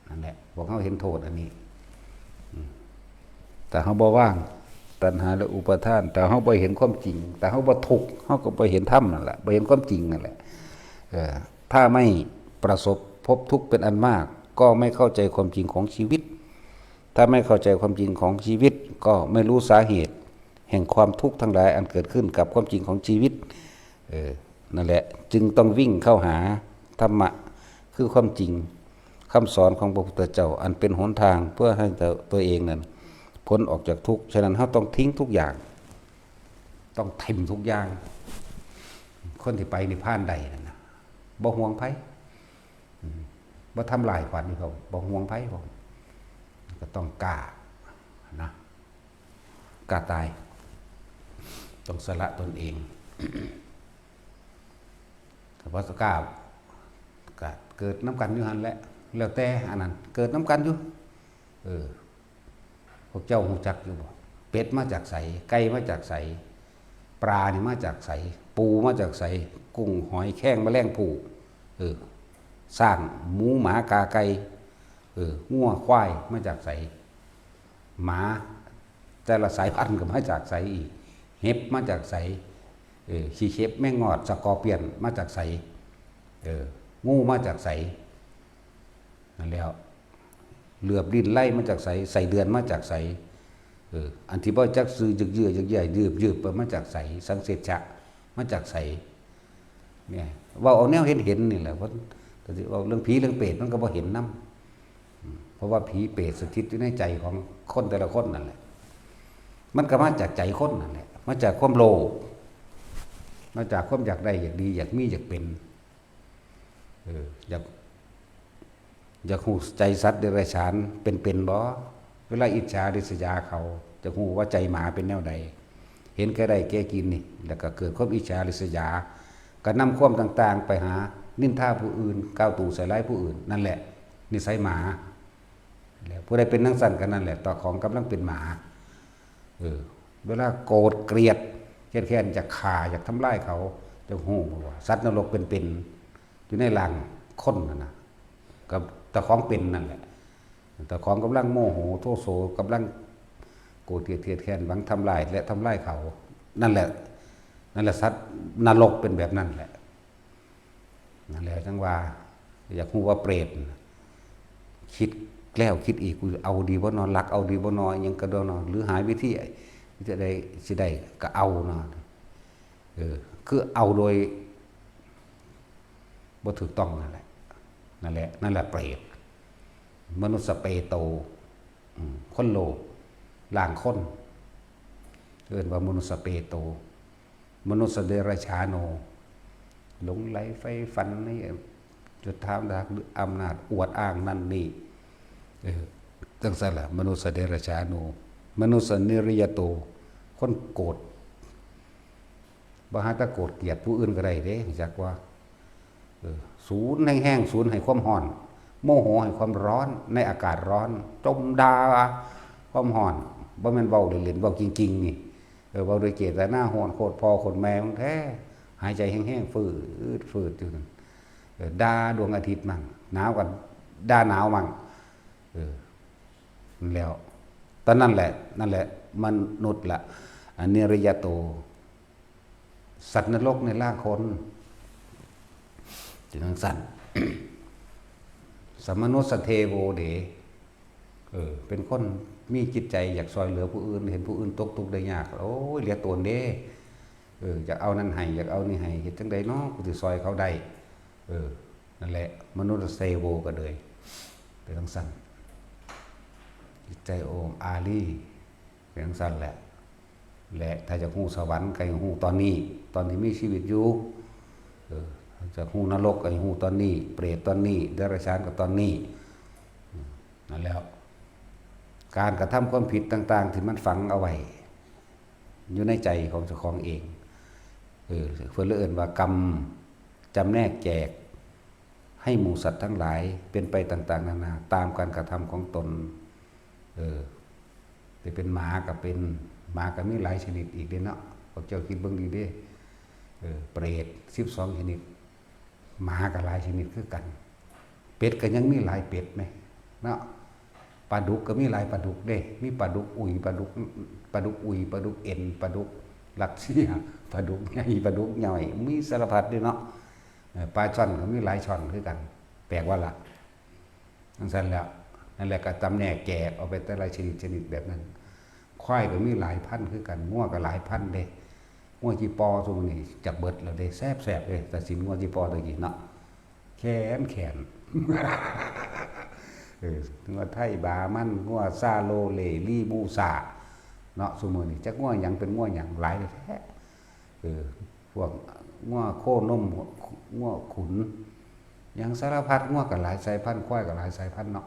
นั่นแหละ พวกเฮาเห็นโทษอันนี้ อืม แต่เฮาบ่วาง ตัณหาและอุปาทาน แต่เฮาบ่เห็นความจริง แต่เฮาบ่ทุกข์ เฮาก็บ่เห็นธรรมนั่นแหละ บ่เห็นความจริงนั่นแหละ เออ ถ้าไม่ประสบพบทุกข์เป็นอันมาก ก็ไม่เข้าใจความจริงของชีวิต ถ้าไม่เข้าใจความจริงของชีวิต ก็ไม่รู้สาเหตุแห่งความทุกข์ทั้งหลายอันเกิดขึ้นกับความจริงของชีวิต เออ นั่นแหละ จึงต้องวิ่งเข้าหาธรรมะ คือความจริง คำสอนของพระพุทธเจ้า อันเป็นหนทางเพื่อให้ตัว ตัวเองนั้นพ้นออกจากทุกข์ ฉะนั้นเฮาต้องทิ้งทุกอย่าง ต้องถิ่มทุกอย่าง คนที่ไปนิพพานได้นั่นนะ บ่ห่วงไผ อืม บ่ทำลายขวัญนี่เขาบ่ห่วงไผพร้อม ก็ต้องกล้านะ กล้าตาย ต้องสละตนเอง ถ้าบ่กล้า ก็เกิดนำกันอยู่หั่นแหละ แล้วแต่อันนั้น เกิดนำกันอยู่ เออ พวกเจ้าฮู้จักอยู่บ่ เป็ดมาจากไส ไก่มาจากไส ปลานี่มาจากไส ปูมาจากไส กุ้งหอยแครงแมลงภู่ เออ ช้าง หมู หมา กา ไก่ เออ งัว ควาย มาจากไส หมา แต่ละสายพันธุ์ก็มาจากไสอีก เห็บมาจากไส เออ ขี้เข็บ แมงงอด สกอร์เปียน มาจากไส เออ งูมาจากไส นั่นแหล้ว เหลือบลิ้นไล่มาจากไส ไส้เดือนมาจากไส เออ อันที่บ่จักชื่อ ยึกเยื้อ ยึกเยื้อ ยืบยืบ มาจากไส สังเสชะ มาจากไส เนี่ย เว้าเอาแนวเห็นเห็นนี่แหละ เพราะ แต่สิเว้าเรื่องผีเรื่องเปรตมันก็บ่เห็นนำ อืม เพราะว่าผีเปรตสถิตอยู่ในใจของคนแต่ละคนนั่นแหละ มันก็มาจากใจคนนั่นแหละ มาจากความโลภ มาจากความอยากได้ อยากดี อยากมี อยากเป็น เออ อยาก อยากฮู้ใจสัตว์เดรัจฉานเป็นๆบ่ เวลาอิจฉาริษยาเขา จะฮู้ว่าใจหมาเป็นแนวใด เห็นแก่ได้แก่กินนี่ แล้วก็เกิดความอิจฉาริษยา ก็นำความต่างๆ ไปหานินทาผู้อื่น กล่าวตู่ใส่ร้ายผู้อื่น นั่นแหละ นิสัยหมา แล้วผู้ใดเป็นจั่งซั้นก็นั่นแหละ เจ้าของกำลังเป็นหมา เออ เวลาโกรธเกลียด เครียดแค้น อยากฆ่า อยากทำลายเขา จะฮู้บ่ว่า สัตว์นรกเป็นๆ อยู่ในร่างคนนั่นน่ะ กับเจ้าของเป็นนั่นแหละ เจ้าของกำลังโมโห โทโส กำลังโกรธเกลียด เครียดแค้น หวังทำลาย และทำลายเขา นั่นแหละ นั่นแหละ สัตว์นรกเป็นแบบนั้นแหละ นั่นแหละ จั่งว่า อยากฮู้ว่าเปรตน่ะ คิดแล้วคิดอีก กูเอาดีบ่นอ ลักเอาดีบ่นอ อิหยังก็ดีนอ หรือหาวิธี วิธีใดสิได้ก็เอานอ เออ คือเอาโดย บ่ถูกต้องนั่นแหละ นั่นแหละ นั่นแหละเปรต มนุสสเปโต อืม คนโลภ ร่างคน เอิ้นว่ามนุสสเปโต มนุสสเดรัจฉาโน หลงใหลใฝ่ฝันในยศถาบรรดาศักดิ์หรืออำนาจอวดอ้างนั่นนี่ เออ จั่งซั้นล่ะ มนุสสเดรัจฉาโน มนุสสนิริยโต คนโกรธ บ่หาแต่โกรธเกลียดผู้อื่นก็ได้เด้ จักว่า เออ สูนแฮงๆ สูนให้ความร้อน โมโหให้ความร้อน ในอากาศร้อน จมด่าความร้อน บ่แม่นเว้าเล่นๆ เว้าจริงๆ นี่ เออ เว้าด้วยเจตนาร้อน โคตรพ่อโคตรแม่มึงแท้ หายใจแฮงๆ ฟืดๆ อยู่นั่น เออ ด่าดวงอาทิตย์มั่ง หนาวก็ด่าหนาวมั่ง เออ นั่นแหล้ว ตอนนั้นแหละ นั่นแหละ มนุษย์ละ อนิริยโต สัตว์นรกในร่างคน จั่งซั้น สมมนุสสเทโวเด เออ เป็นคนมีจิตใจอยากซ่อยเหลือผู้อื่น เห็นผู้อื่นตกทุกข์ได้ยาก โอ้ย เหลือตนเด้ เออ อยากเอานั่นให้ อยากเอานี่ให้ เฮ็ดจั่งใดน้อ กูสิซ่อยเขาได้ เออ นั่นแหละ มนุสสเทโวก็เลย เป็นจั่งซั้น จิตใจโอมอารี เป็นจั่งซั้นแหละ และถ้าอยากฮู้สวรรค์ก็ให้ฮู้ตอนนี้ ตอนที่มีชีวิตอยู่ เออ อยากฮู้นรกก็ให้ฮู้ตอนนี้ เปรตตอนนี้ เดรัจฉานก็ตอนนี้ อืม นั่นแหล้ว การกระทำความผิดต่างๆ ที่มันฝังเอาไว้ อยู่ในใจของเจ้าของเอง เออ เพิ่นเลยเอิ้นว่ากรรมจำแนกแจก ให้หมู่สัตว์ทั้งหลายเป็นไปต่างๆ นานา ตามการกระทำของตน เออ แต่เป็นหมาก็เป็น หมาก็มีหลายชนิดอีกเด้เนาะ พวกเจ้าคิดเบิ่งดีเด้ เออ เปรต สิบสองชนิด หมาก็หลายชนิดคือกัน เป็ดก็ยังมีหลายเป็ดแหม เนาะ ปลาดุกก็มีหลายปลาดุกเด้ มีปลาดุกอุย ปลาดุก ปลาดุกอุย ปลาดุกเอ็น ปลาดุกรัสเซีย ปลาดุกใหญ่ ปลาดุกย่อย มีสารพัดเด้เนาะ เออ ปลาช่อนก็มีหลายช่อนคือกัน แปลกว่าล่ะ จั่งซั้นแหล้ว นั่นแหละก็จำแนกแจกเอาไปแต่ละชนิดชนิดแบบนั้น ควายก็มีหลายพันธุ์คือกัน งัวก็หลายพันธุ์เด้ งัวจิปอซุมื้อนี้จักเบิดแล้วเด้ แซ่บๆ เด้ ตัดสินงัวจิปอตะกี้เนาะ แค้นแค้น เออ งัวไทยบามัน งัวซาโลเล ลีบูซา เนาะ ซุมื้อนี้จักงัวหยังเป็นงัวหยัง หลายแท้ เออ พวกงัวโคนม งัวขุน หยังสารพัด งัวก็หลายสายพันธุ์ ควายก็หลายสายพันธุ์เนาะ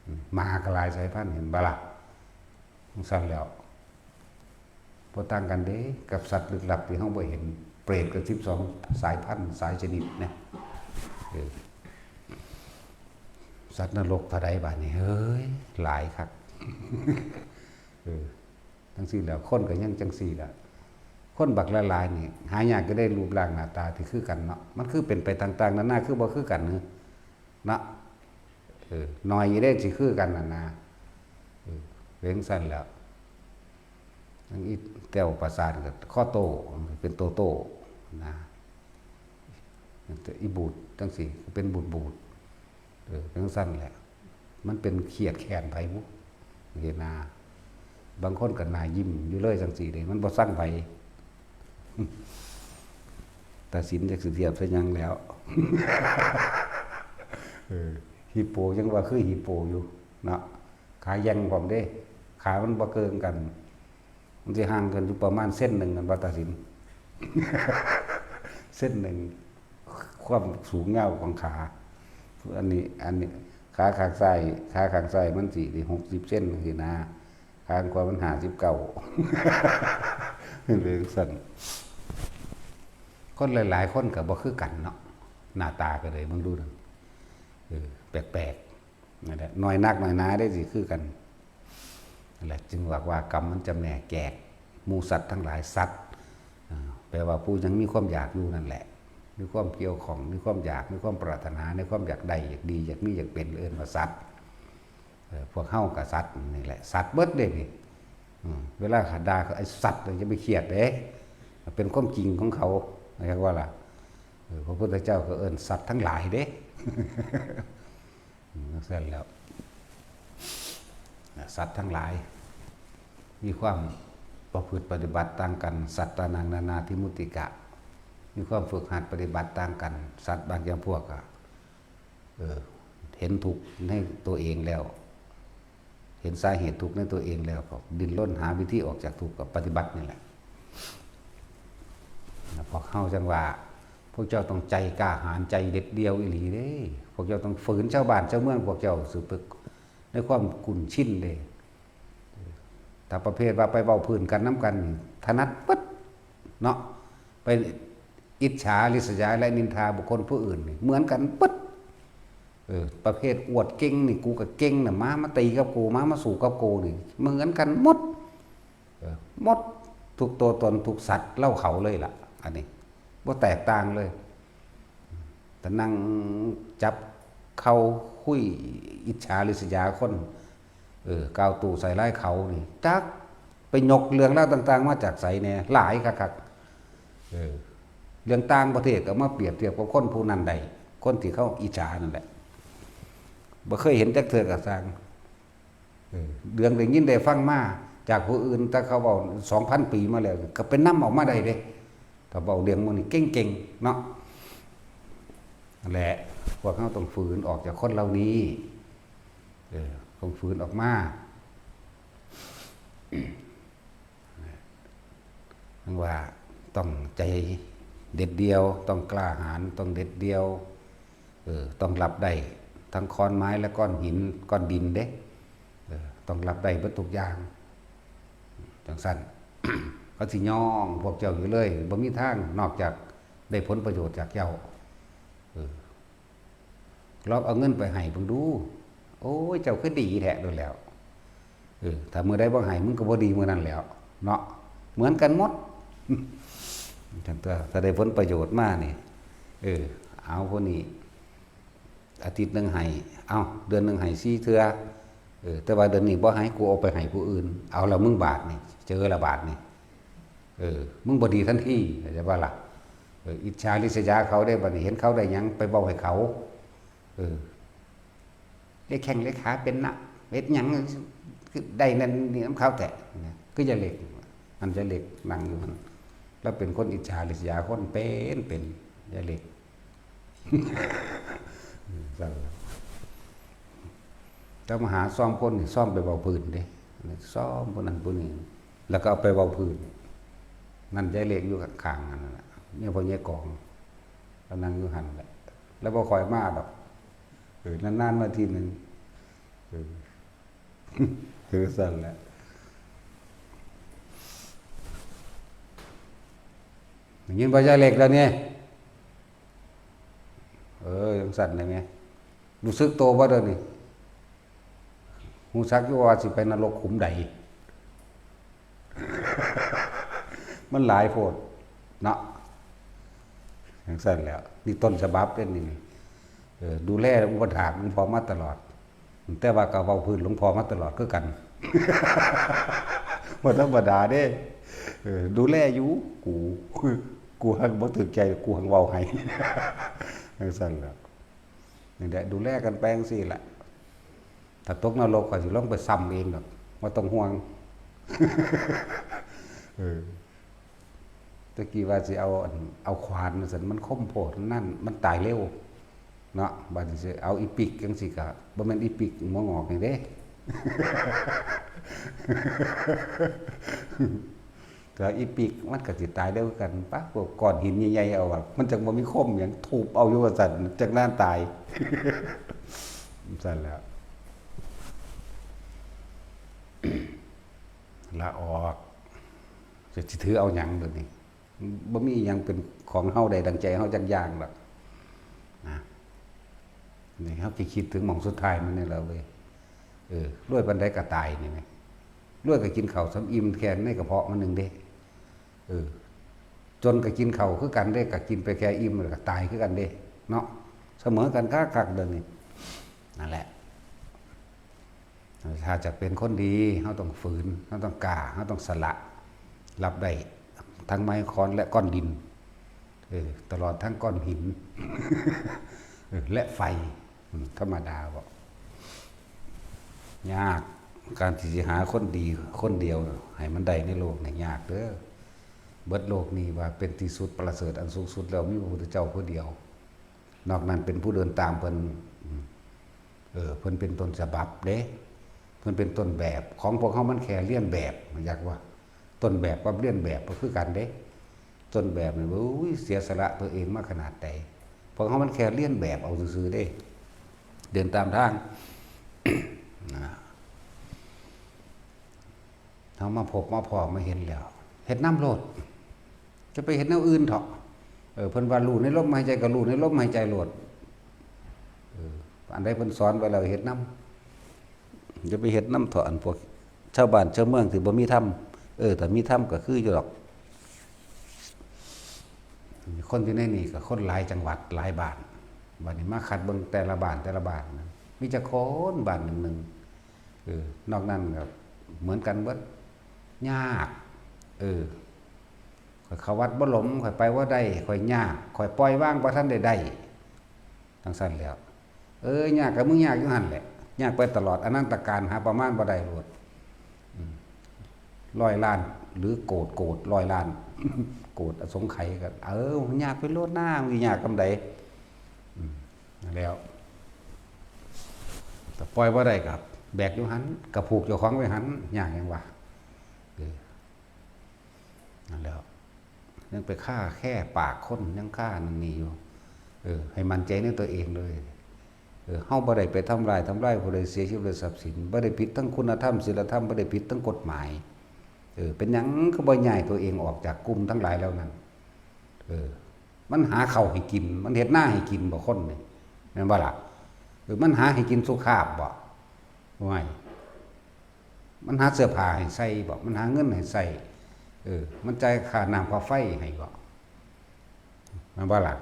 อืม หมาก็หลายสายพันธุ์ เห็นบ่ล่ะ จั่งซั้นแหล้ว บ่ต่างกันเด้กับสัตว์ลึกลับที่เฮาบ่เห็น เปรตก็สิบสองสายพันธุ์ สายชนิดนะ เออ สัตว์นรกเท่าใดบาดนี้ เฮ้ย หลายคัก เออ จั่งซี้แหล้ว คนก็ยังจั่งซี้ล่ะ คนบักหลายๆนี่ หายากจะได้รูปร่างหน้าตาที่คือกันเนาะ มันคือเป็นไปต่างๆนานา คือบ่คือกัน เนาะ เออ น้อยอยู่เด้สิคือกันนั่นนะ เออ เป็นจั่งซั้นแหล้ว จั่งอีแต้วประสาทก็คอโต้ เป็นโตโต้นะ อีบูดจั่งซี้ก็เป็นบูดบูด เออ เป็นจั่งซั้นแหละ มันเป็นเครียดแค้นไผบุ เห็นหน้า บางคนก็หน้ายิ้มอยู่เลยจั่งซี้เด้ มันบ่ซังไผ ตาสินจักสิเทียบใส่หยังแล้ว เออ ฮิปโปยังว่าคือฮิปโปอยู่เนาะ ขาแหย่งพร้อมเด้ ขามันบ่เกิ่งกัน มันสิห่างกันอยู่ประมาณเซนหนึ่ง กันว่าตาสิน เซนหนึ่ง ความสูงยาวของขา อันนี้ อันนี้ ขาข้างซ้าย ขาข้างซ้ายมันสิได้หกสิบเซนจั่งซี้นะ ข้างขวามันห้าสิบเก้า เป็นจั่งซั้น คนหลายๆคนก็บ่คือกันเนาะ หน้าตาก็เลย มึงดูนั่น เออ แปลกๆ นั่นแหละ น้อยนักน้อยหนาได้สิคือกัน นั่นแหละ จึงว่า ว่ากรรมมันจำแนกแยกหมู่สัตว์ทั้งหลาย สัตว์ อ่า แปลว่าผู้ยังมีความอยากอยู่นั่นแหละ มีความเกี่ยวข้อง มีความอยาก มีความปรารถนา ในความอยากได้ อยากดี อยากมี อยากเป็น เอิ้นว่าสัตว์ เออ พวกเฮาก็สัตว์นี่แหละ สัตว์เบิดเด้นี่ อืม เวลาเขาด่าเขา "ไอ้สัตว์" อย่าไปเครียดเด้ เป็นความจริงของเขา เรียกว่าล่ะ เออ พระพุทธเจ้าก็เอิ้นสัตว์ทั้งหลายเด้ อืม จั่งซั้นแหล้ว สัตว์ทั้งหลาย มีความประพฤติปฏิบัติต่างกัน สัตตานัง นานาทิมุตติกะ มีความฝึกหัดปฏิบัติต่างกัน สัตว์บางจำพวกอะ เออ เห็นทุกข์ในตัวเองแล้ว เห็นสาเหตุทุกข์ในตัวเองแล้วก็ดิ้นรนหาวิธีออกจากทุกข์ ก็ปฏิบัตินี่แหละ พวกเฮาจั่งว่า พวกเจ้าต้องใจกล้าหาญ ใจเด็ดเดี่ยวอีหลีเด้ พวกเจ้าต้องฝืนชาวบ้านชาวเมืองพวกเจ้า สืบไปในความคุ้นชินเด้ ถ้าประเภทว่าไปเว้าพื้นกันนำกันนี่ ถนัดปึ๊ดเนาะ ไปอิจฉาริษยาและนินทาบุคคลผู้อื่นนี่ เหมือนกันปึ๊ด เออ ประเภทอวดเก่งนี่ กูก็เก่งน่ะ มา มาตีกับกู มา มาสู้กับกูนี่ เหมือนกันหมด เออ หมดทุกตัวตน ทุกสัตว์เล่าเขาเลยล่ะ อันนี้ บ่แตกต่างเลย แต่นั่งจับเข่าคุยอิจฉาริษยาคน เออ กล่าวตู่ใส่ร้ายเขานี่ จักไปยกเรื่องราวต่างๆมาจากไสแหน่ หลายคักๆ เออ เรื่องต่างประเทศก็มาเปรียบเทียบกับคนผู้นั้นได้ คนที่เขาอิจฉานั่นแหละ บ่เคยเห็นจักเทื่อก็ซ่าง เออ เรื่องได้ยินได้ฟังมาจากผู้อื่น แต่เขาเว้าสองพันปีมาแล้ว ก็ไปนำออกมาได้เด้ ถ้าเว้าเรื่องหมู่นี้เก่งๆ เนาะ นั่นแหละ พวกเฮาต้องฝืนออกจากคนเหล่านี้ เออ ต้องฝืนออกมา มันว่าต้องใจเด็ดเดี่ยว ต้องกล้าหาญ ต้องเด็ดเดี่ยว เออ ต้องรับได้ทั้งขอนไม้และก้อนหิน ก้อนดินเด้ เออ ต้องรับได้เบิดทุกอย่าง จั่งซั้น เขาสิย่องพวกเจ้าอยู่เลย บ่มีทางนอกจากได้ผลประโยชน์จากเจ้า เออ ลองเอาเงินไปให้เบิ่งดู โอ้ย เจ้าคือดีแท้โดนแล้ว เออ ถ้ามื้อใดบ่ให้ มึงก็บ่ดีมื้อนั้นแล้ว เนาะ เหมือนกันหมด จั่งตัว ถ้าได้ผลประโยชน์มานี่ เออ เอาผู้นี้ อาทิตย์หนึ่งให้ เอา เดือนหนึ่งให้สี่เทื่อ เออ แต่ว่าเดือนนี้บ่ให้ กูเอาไปให้ผู้อื่น เอาละมึงบาทนี่ เจอละบาทนี่ เออ มึงบ่ดีทันที เข้าใจบ่ล่ะ เออ อิจฉาริษยาเขาได้ บัดนี้เห็นเขาได้หยัง ไปเว้าให้เขา เออ เฮ็ดแข้งเฮ็ดขาเป็นนะ เฮ็ดหยังคือได้นั่นนี่นำเขาแท้นะ คือยายเล็ก อันยายเล็กนั่งอยู่หั่น ลาวเป็นคนอิจฉาริษยาคน เป็น เป็น ยายเล็ก ซั่นล่ะ แต่มาหาซ่อมคนนี่ ซ่อมไปเว้าพื้นเด้ ซ่อมผู้นั้นผู้นี้ แล้วก็เอาไปเว้าพื้น นั่นยายเล็กอยู่ข้างๆ นั่นน่ะ เมียพ่อใหญ่กอง ลาวนั่งอยู่หั่นแหละ แล้วบ่ค่อยมาดอก เออ นานๆมาทีหนึ่ง เออ คือสั่นแหละ อย่างนี้บ่ใช่เหล็กแล้วเนี่ย เออ ยังสั่นเลยไง รู้สึกตัวบ่เดี๋ยวนี้ ฮู้จักอยู่ว่าสิไปนรกขุมใด มันหลายโพดเนาะ จั่งซั่นแหล้ว นี่ต้นฉบับเด้นี่ เออ ดูแลอุปถากหลวงพ่อมาตลอด แต่ว่าก็เว้าพื้นหลวงพ่อมาตลอดคือกัน บ่ธรรมดาเด้ เออ ดูแลอยู่ กู กูหังบ่ถูกใจ กูหังเว้าให้ จั่งซั่นแหละ นี่แหละ ดูแลกันไปจั่งซี้แหละ ถ้าตกนรกข้อยสิลงไปซ้ำเองดอก บ่ต้องห่วง เออ ตะกี้ว่าสิเอาอัน เอาขวานว่าซั่น มันคมโพด นั่น มันตายเร็ว เนาะ บัดนี้สิเอาอีปิกจั่งซี้ก็ บ่แม่นอีปิกหัวงอกนี่เด้ ก็อีปิกมันก็สิตายเร็วคือกัน ปะ พวกก้อนหินใหญ่ๆเอาอะ มันจั่งบ่มีคมหยัง ทุบเอาอยู่ว่าซั่น จั่งนานตาย ซั่นแหล้ว ละออก จะสิถือเอาหยังเดี๋ยวนี้ บ่มีหยังเป็นของเฮาได้ดังใจเฮาจักอย่างดอก นะ นี่เฮาสิคิดถึงหม่องสุดท้ายมันนี่แหละเว้ย เออ รวยปานใดก็ตายนี่แหม รวยก็กินข้าวส่ำอิ่มแค่ในกระเพาะมันหนึ่งเด้ เออ จนก็กินข้าวคือกันเด้ ก็กินไปแค่อิ่มแล้วก็ตายคือกันเด้ เนาะ เสมอกันคักๆเดี๋ยวนี้ นั่นแหละ ถ้าจะเป็นคนดี เฮาต้องฝืน เฮาต้องกล้า เฮาต้องสละ รับได้ทั้งไม้ค้อนและก้อนดิน เออ ตลอดทั้งก้อนหิน เออ และไฟ อืม ธรรมดาบ่ ยาก การที่สิหาคนดีคนเดียวให้มันได้ในโลกนี่ยากเด้อ เบิดโลกนี้ว่าเป็นที่สุดประเสริฐอันสูงสุดแล้วมีพระพุทธเจ้าผู้เดียว นอกนั้นเป็นผู้เดินตามเพิ่น อืม เออ เพิ่นเป็นต้นฉบับเด้ เพิ่นเป็นต้นแบบ ของพวกเฮามันแค่เลียนแบบ อยากว่า ต้นแบบกับเลียนแบบก็คือกันเด้ ต้นแบบนี่ โอ้ย เสียสละตัวเองมาขนาดใด พวกเฮามันแค่เลียนแบบเอาซื่อๆเด้ เดินตามทาง นะ เฮามาพบมาพ้อมาเห็นแล้ว เฮ็ดนำโลด จะไปเฮ็ดแนวอื่นเถาะ เออ เพิ่นว่ารู้ในลมหายใจก็รู้ในลมหายใจโลด เออ อันใดเพิ่นสอนไว้แล้วเฮ็ดนำ จะไปเฮ็ดนำเถาะ อันพวกชาวบ้านชาวเมืองที่บ่มีธรรม เออ ถ้ามีธรรมก็คืออยู่ดอก คนอยู่ในนี่ก็คนหลายจังหวัดหลายบ้าน บัดนี้มาคัดเบิ่งแต่ละบ้านแต่ละบ้านนะ มีจักคนบ้านหนึ่งหนึ่ง เออ นอกนั้นก็เหมือนกันเบิด ยาก เออ ข้อยเข้าวัดบ่หลม ข้อยไปบ่ได้ ข้อยยาก ข้อยปล่อยวางบ่ทันได้ได้ จั่งซั่นแหล้ว เออ ยากก็มึงยากอยู่หั่นแหละ ยากไปตลอดอนันตกาล หาประมาณบ่ได้โลด อืม ร้อยล้าน หรือโกด โกด ร้อยล้าน โกดอสงไขยก็ เออ มันยากไปโลดหน้า มันสิยากกำใด อืม นั่นแหล้ว แต่ปล่อยบ่ได้ก็แบกอยู่หั่น ก็ผูกเจ้าของไว้หั่น ยากหยังวะ เออ นั่นแหล้ว ยังไปฆ่าแค่ปากคน ยังฆ่านั่นนี่อยู่ เออ ให้มั่นใจในตัวเองเลย เออ เฮาบ่ได้ไปทำลาย ทำลายผู้ใด เสียชีวิตทรัพย์สิน บ่ได้ผิดทั้งคุณธรรม ศีลธรรม บ่ได้ผิดทั้งกฎหมาย เออ เป็นหยังคือบ่ย้ายตัวเองออกจากกลุ่มทั้งหลายเหล่านั้น เออ มันหาข้าวให้กิน มันเฮ็ดนาให้กินบ่คนนี่ แม่นบ่ล่ะ เออ มันหาให้กินสุขาพบ่ ห่วย มันหาเสื้อผ้าให้ใส่บ่ มันหาเงินให้ใช้ เออ มันจ่ายค่าน้ำค่าไฟให้บ่ แม่นบ่ล่ะ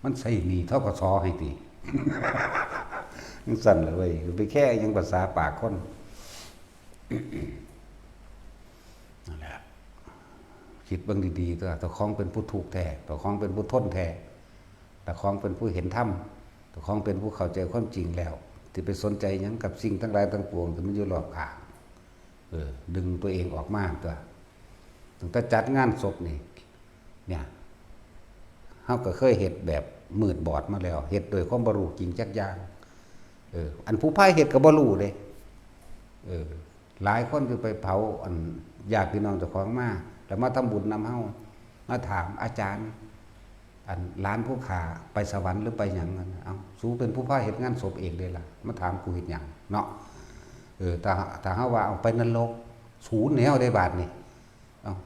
มันใช้หนี้ ธ.ก.ส. ให้ติ จั่งซั่นล่ะเว้ย ไปแค่หยังภาษาปากคน นั่นแหละ คิดเบิ่งดีๆ ตัว เจ้าของเป็นผู้ทุกข์แท้ เจ้าของเป็นผู้ทนแท้ เจ้าของเป็นผู้เห็นธรรม เจ้าของเป็นผู้เข้าใจความจริงแล้ว ที่ไปสนใจหยังกับสิ่งทั้งหลายทั้งปวงที่มันอยู่รอบข้าง เออ ดึงตัวเองออกมาตัว ตั้งแต่จัดงานศพนี่ เนี่ย เฮาก็เคยเฮ็ดแบบมืดบอดมาแล้ว เฮ็ดโดยความบ่รู้จริงจักอย่าง เออ อันผู้พาเฮ็ดก็บ่รู้เด้ เออ หลายคนที่ไปเผาอันญาติพี่น้องเจ้าของมา แล้วมาทำบุญนำเฮา มาถามอาจารย์ อันหลานผู้ข้าไปสวรรค์หรือไปหยังนั่นน่ะ เอ้า สูเป็นผู้พาเฮ็ดงานศพเองเด้ล่ะ มาถามกูเฮ็ดหยังเนาะ เออ ถ้า ถ้าเฮาว่าเอาไปนรก สูนแนวได้บาดนี่ เอ้า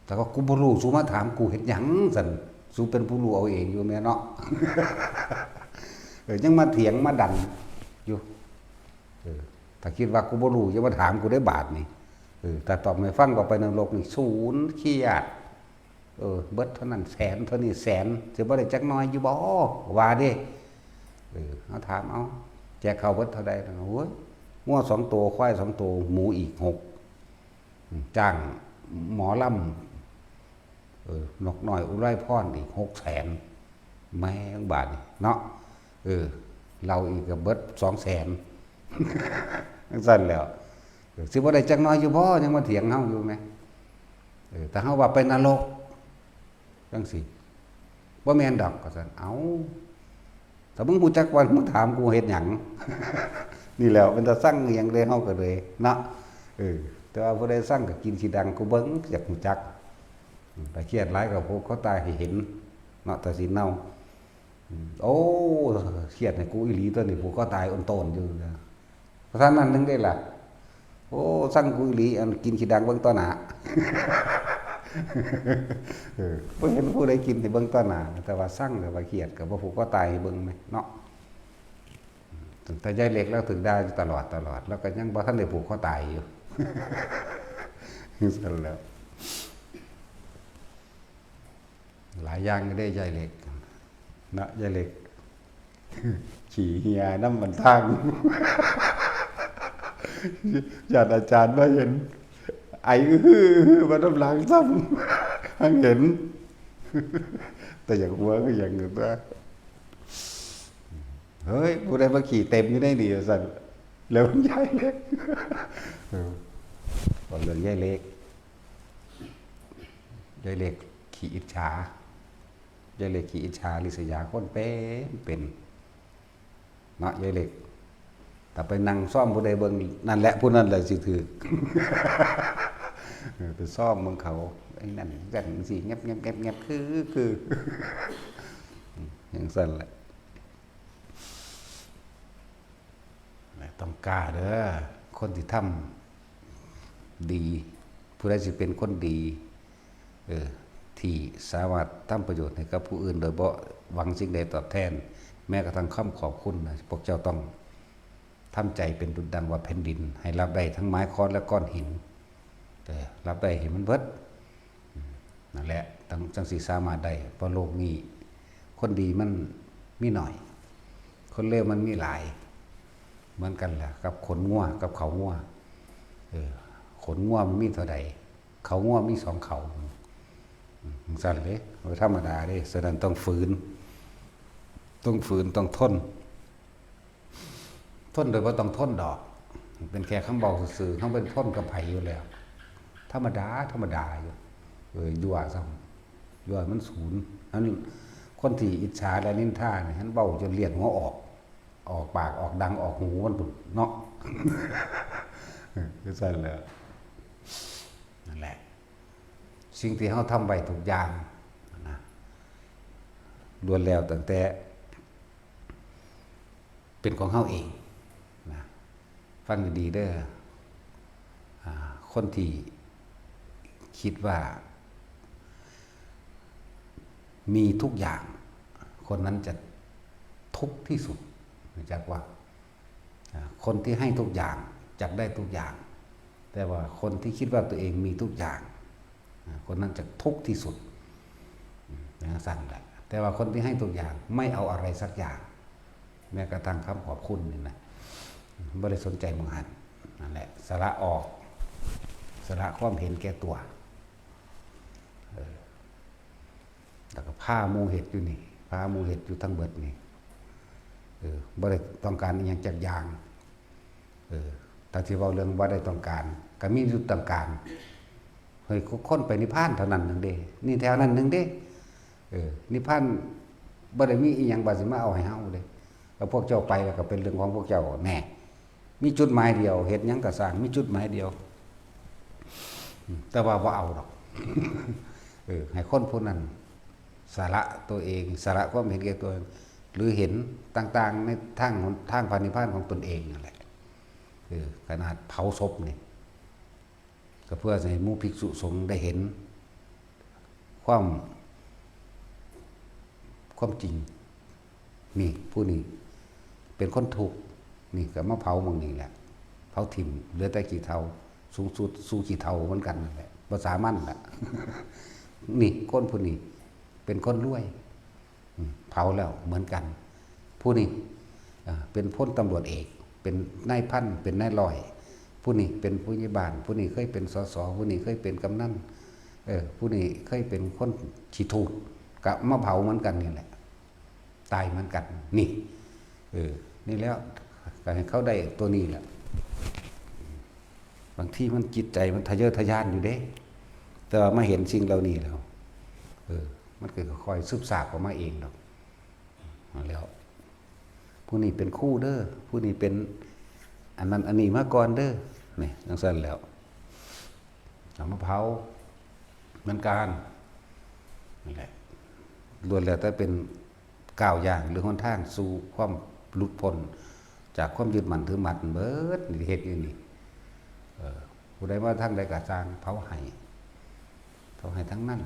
แต่ว่ากูบ่รู้ สูมาถามกูเฮ็ดหยังซั่น สูเป็นผู้รู้เอาเองอยู่แม่เนาะ เออ ยังมาเถียงมาดันอยู่ เออ ถ้าคิดว่ากูบ่รู้ อย่ามาถามกูได้บาดนี่ เออ ถ้าตอบให้ฟังว่าไปนรกนี่ สูนเครียด เออ เบิดเท่านั้นแสน เท่านี้แสน สิบ่ได้จักหน่อยอยู่บ่ ว่าเด้ เออ เฮาถาม เอ้า แจกข้าวเบิดเท่าใดล่ะ โอ้ย งัวสองตัว ควายสองตัว หมูอีกหก อืม จ้างหมอลำ เออ นกน้อยอุไรพรอีกหกแสน แม่งบาดนี่เนาะ เออ เหล้าอีกก็เบิดสองแสน จั่งซั้นแหล้ว เออ สิบ่ได้จักหน่อยอยู่บ่ ยังมาเถียงเฮาอยู่แหม เออ ถ้าเฮาว่าไปนรก จั่งซี้ บ่แม่นดอก ว่าซั่น เอ้า ถ้ามึงฮู้จักว่า มึงถามกูเฮ็ดหยัง นี่แหล้ว เป็นตาซังอิหยังเด้ เฮาก็เลยเนาะ เออ แต่ว่าผู้ใดซังก็กินขี้ดังกูเบิ่ง อยากฮู้จัก อืม ถ้าเครียดหลายก็ผูกคอตายให้เห็นเนาะ ถ้าสิเนา อืม โอ้ เครียดให้กูอีหลีตัวนี้ ผูกคอตายโอนโตนอยู่นะ เพราะฉะนั้นหนึ่งได้ล่ะ โอ้ ซังกูอีหลี อันกินขี้ดังเบิ่งต่อหน้า เออ บ่เห็นผู้ใดกินให้เบิ่งต่อหน้า แต่ว่าซัง แต่ว่าเครียด ก็บ่ผูกคอตายให้เบิ่งแหมเนาะ ตั้งแต่ยายเล็กแล้วถืกด่าอยู่ตลอด ตลอด แล้วก็ยังบ่ทันได้ผูกคอตายอยู่ จั่งซั้นแหล้ว หลายอย่างอยู่เด้ยายเล็ก เนาะ ยายเล็ก ขี้เหียนำมันทาง ย้านอาจารย์มาเห็น ไออื้อหืออื้อหือมานำหลังซ้ำ หังเห็น แต่อยากหัวคือหยังอยู่ตั๊ว เฮ้ย ผู้ใดมาขี้เต็มอยู่ในนี่ ว่าซั่น แล้วยายเล็ก เออ เว้าเรื่องยายเล็ก ยายเล็กขี้อิจฉา ยายเล็กขี้อิจฉาริษยาคนเป็นเป็น เนาะ ยายเล็ก ถ้าไปนั่งซอมผู้ใดเบิ่ง นั่นแหละ ผู้นั้นแหละสิถืก เออ ไปซอมเบิ่งเขา ไอ้นั่นจั่งซี้ แงบแงบแงบแงบ คือ คือ จั่งซั้นแหละ ต้องกล้าเด้อ คนที่ทำดี ผู้ใดสิเป็นคนดี เออ ที่สามารถทำประโยชน์ให้กับผู้อื่นโดยบ่หวังสิ่งใดตอบแทน แม้กระทั่งคำขอบคุณนะ พวกเจ้าต้องทำใจเป็นดุจดังว่าแผ่นดิน ให้รับได้ทั้งไม้ค้อนและก้อนหิน เออ รับได้ให้มันเบิด อืม นั่นแหละ จั่ง จั่งสิสามารถได้ เพราะโลกนี้ คนดีมันมีหน่อย คนเลวมันมีหลาย เหมือนกันแหละ กับขนงัว กับเขางัว เออ ขนงัวมันมีเท่าใด เขางัวมีสองเขา อืม จั่งซั้นเลย บ่ธรรมดาเด้ ฉะนั้นต้องฝืน ต้องฝืน ต้องทน ทนโดยบ่ต้องทนดอก เป็นแค่คำเว้าซื่อๆ เฮาบ่ทนกับไผอยู่แล้ว ธรรมดา ธรรมดาอยู่ เออ ยั่วซ้ำ ยั่วมันสูน อันคนที่อิจฉาและนินทานี่ หันเว้าจนเลือดหัวออก ออกปาก ออกดัง ออกหูมันพุ้นเนาะ เออ คือซั่นแหละ นั่นแหละ สิ่งที่เฮาทำไว้ทุกอย่างนะ ล้วนแล้วตั้งแต่ เป็นของเฮาเองนะ ฟังดีๆเด้อ อ่า คนที่คิดว่า มีทุกอย่าง คนนั้นจะทุกข์ที่สุด รู้จักว่า อ่า คนที่ให้ทุกอย่างจักได้ทุกอย่าง แต่ว่าคนที่คิดว่าตัวเองมีทุกอย่าง อ่า คนนั้นจะทุกข์ที่สุด อืม จั่งซั้นแหละ แต่ว่าคนที่ให้ทุกอย่างไม่เอาอะไรสักอย่าง แม้กระทั่งคำขอบคุณนี่นะ บ่ได้สนใจหม่องหั้น นั่นแหละ สละออก สละความเห็นแก่ตัว เออ แล้วก็พาหมู่เฮ็ดอยู่นี่ พาหมู่เฮ็ดอยู่ทั้งเบิดนี่ เออ บ่ได้ต้องการอิหยังจักอย่าง เออ ถ้าสิเว้าเรื่องบ่ได้ต้องการ ก็มีจุดต้องการ เฮ้ย คนไปนิพพานเท่านั้นหนึ่งเด้ นี่แถวนั้นหนึ่งเด้ เออ นิพพานบ่ได้มีอิหยังว่าสิมาเอาให้เฮาเด้ แล้วพวกเจ้าไปแล้วก็เป็นเรื่องของพวกเจ้า แน่ มีจุดหมายเดียว เฮ็ดหยังก็ซ่าง มีจุดหมายเดียว อืม แต่ว่าบ่เอาดอก เออ ให้คนผู้นั้น สละตัวเอง สละความเห็นแก่ตัว หรือเห็นต่างๆในทางหนทางพระนิพพานของตนเองนั่นแหละ เออ ขนาดเผาศพนี่ ก็เพื่อให้หมู่ภิกษุสงฆ์ได้เห็น ความ ความจริง นี่ ผู้นี้เป็นคนทุกข์ นี่ก็มาเผาหม่องนี้แหละ เผาถิ่ม เหลือแต่ขี้เถ้า สูงสุดสู่ขี้เถ้าเหมือนกันนั่นแหละ ภาษามันแหละ นี่ คนผู้นี้เป็นคนรวย อืม เผาแล้วเหมือนกัน ผู้นี้ อ่า เป็นพลตำรวจเอก เป็นนายพัน เป็นนายร้อย ผู้นี้เป็นผู้ใหญ่บ้าน ผู้นี้เคยเป็น สส ผู้นี้เคยเป็นกำนัน เออ ผู้นี้เคยเป็นคนขี้ถูก ก็มาเผาเหมือนกันนี่แหละ ตายเหมือนกัน นี่ เออ นี่แล้ว ก็ให้เขาได้ตัวนี้แหละ บางทีมันจิตใจมันทะเยอทะยานอยู่เด้ แต่ว่ามาเห็นสิ่งเหล่านี้แล้ว เออ มันก็ค่อยซึบซาบออกมาเองดอก แล้ว ผู้นี้เป็นครูเด้อ ผู้นี้เป็นอันนั้นอันนี้มาก่อนเด้อ นี่ จังซั่นแล้ว เอามาเผาเหมือนกัน นั่นแหละ ล้วนแล้วแต่เป็นก้าวย่างหรือหนทางสู่ความหลุดพ้นจากความยึดมั่นถือมั่นเบิด นี่เฮ็ดอยู่นี่ เออ ผู้ใดมาทางใดก็ซ่าง เผาให้ เผาให้ทั้งนั้น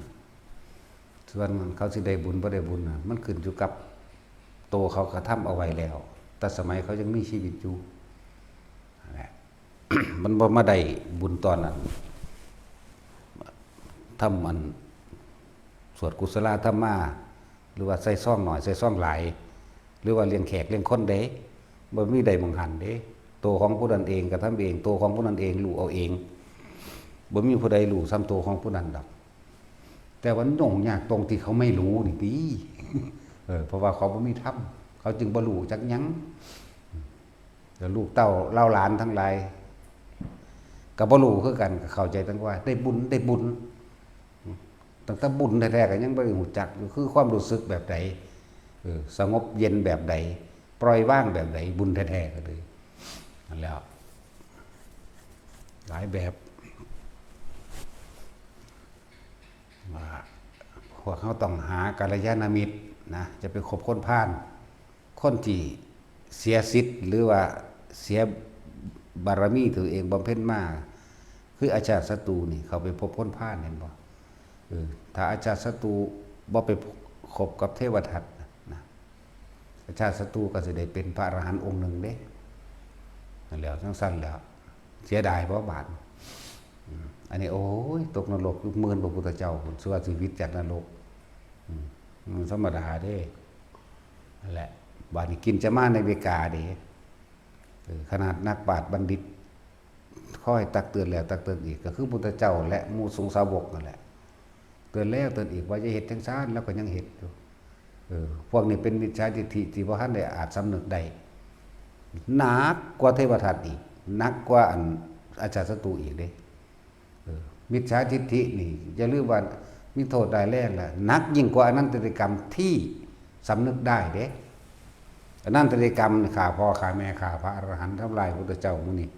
ส่วนเขาสิได้บุญบ่ได้บุญน่ะ มันขึ้นอยู่กับโตเขากระทำเอาไว้แล้ว แต่สมัยเขายังมีชีวิตอยู่ นั่นแหละ มันบ่มาได้บุญตอนนั้น ทำอัน สวดกุศลาธรรมา หรือว่าใส่ซองหน่อย ใส่ซองหลาย หรือว่าเลี้ยงแขกเลี้ยงคนเด้ บ่มีได้หม่องหั้นเด้ โตของผู้นั้นเองกระทำเอง โตของผู้นั้นเองรู้เอาเอง บ่มีผู้ใดรู้ส่ำโตของผู้นั้นดอก แต่ว่ามันยุ่งยากตรงที่เขาไม่รู้นี่ติ เออ เพราะว่าเขาบ่มีธรรม เขาจึงบ่รู้จักหยัง แล้วลูกเต้าเหล่าหลานทั้งหลาย ก็บ่รู้คือกัน ก็เข้าใจตั้งว่าได้บุญ ได้บุญ ตั้งแต่บุญแท้ๆก็ยังบ่ได้รู้จักอยู่ คือความรู้สึกแบบใด เออ สงบเย็นแบบใด ปล่อยวางแบบใด บุญแท้ๆก็เลย นั่นแหล้ว หลายแบบ ว่าพวกเขาต้องหากัลยาณมิตรนะ จะไปคบคนพาล คนที่เสียสิทธิ์ หรือว่าเสียบารมีตัวเองบำเพ็ญมา คืออาชาติศัตรูนี่ เขาไปพบคนพาล เห็นบ่ เออ ถ้าอาชาติศัตรูบ่ไปคบกับเทวทัตนะ อาชาติศัตรูก็สิได้เป็นพระอรหันต์องค์หนึ่งเด้ นั่นแหล้ว จังซั่นแหล้ว เสียดายบ่บาด อืม อันนี้ โอ้ย ตกนรกอยู่หมื่นพระพุทธเจ้าพุ้น สิว่าชีวิตจากนรก อืม มันธรรมดาเด้ นั่นแหละ บาดนี้กินจะมาในเวกาเด้ เออ ขนาดนักปราชญ์บัณฑิต คอยตักเตือนแล้วตักเตือนอีก ก็คือพุทธเจ้าและหมู่สงฆ์สาวกนั่นแหละ เตือนแล้วเตือนอีกว่าอย่าเฮ็ดจังซั่น แล้วก็ยังเฮ็ดอยู่ เออ พวกนี้เป็นมิจฉาทิฏฐิที่บ่ทันได้อาจสำนึกได้ หนักกว่าเทวทัตอีก หนักกว่าอันอาชาติศัตรูอีกเด้ เออ มิจฉาทิฏฐินี่ อย่าลืมว่ามีโทษร้ายแรงและหนักยิ่งกว่าอนันตริยกรรมที่สำนึกได้เด้ อนันตริยกรรมนี่ ฆ่าพ่อฆ่าแม่ ฆ่าพระอรหันต์ ทำลายพุทธเจ้าหมู่นี้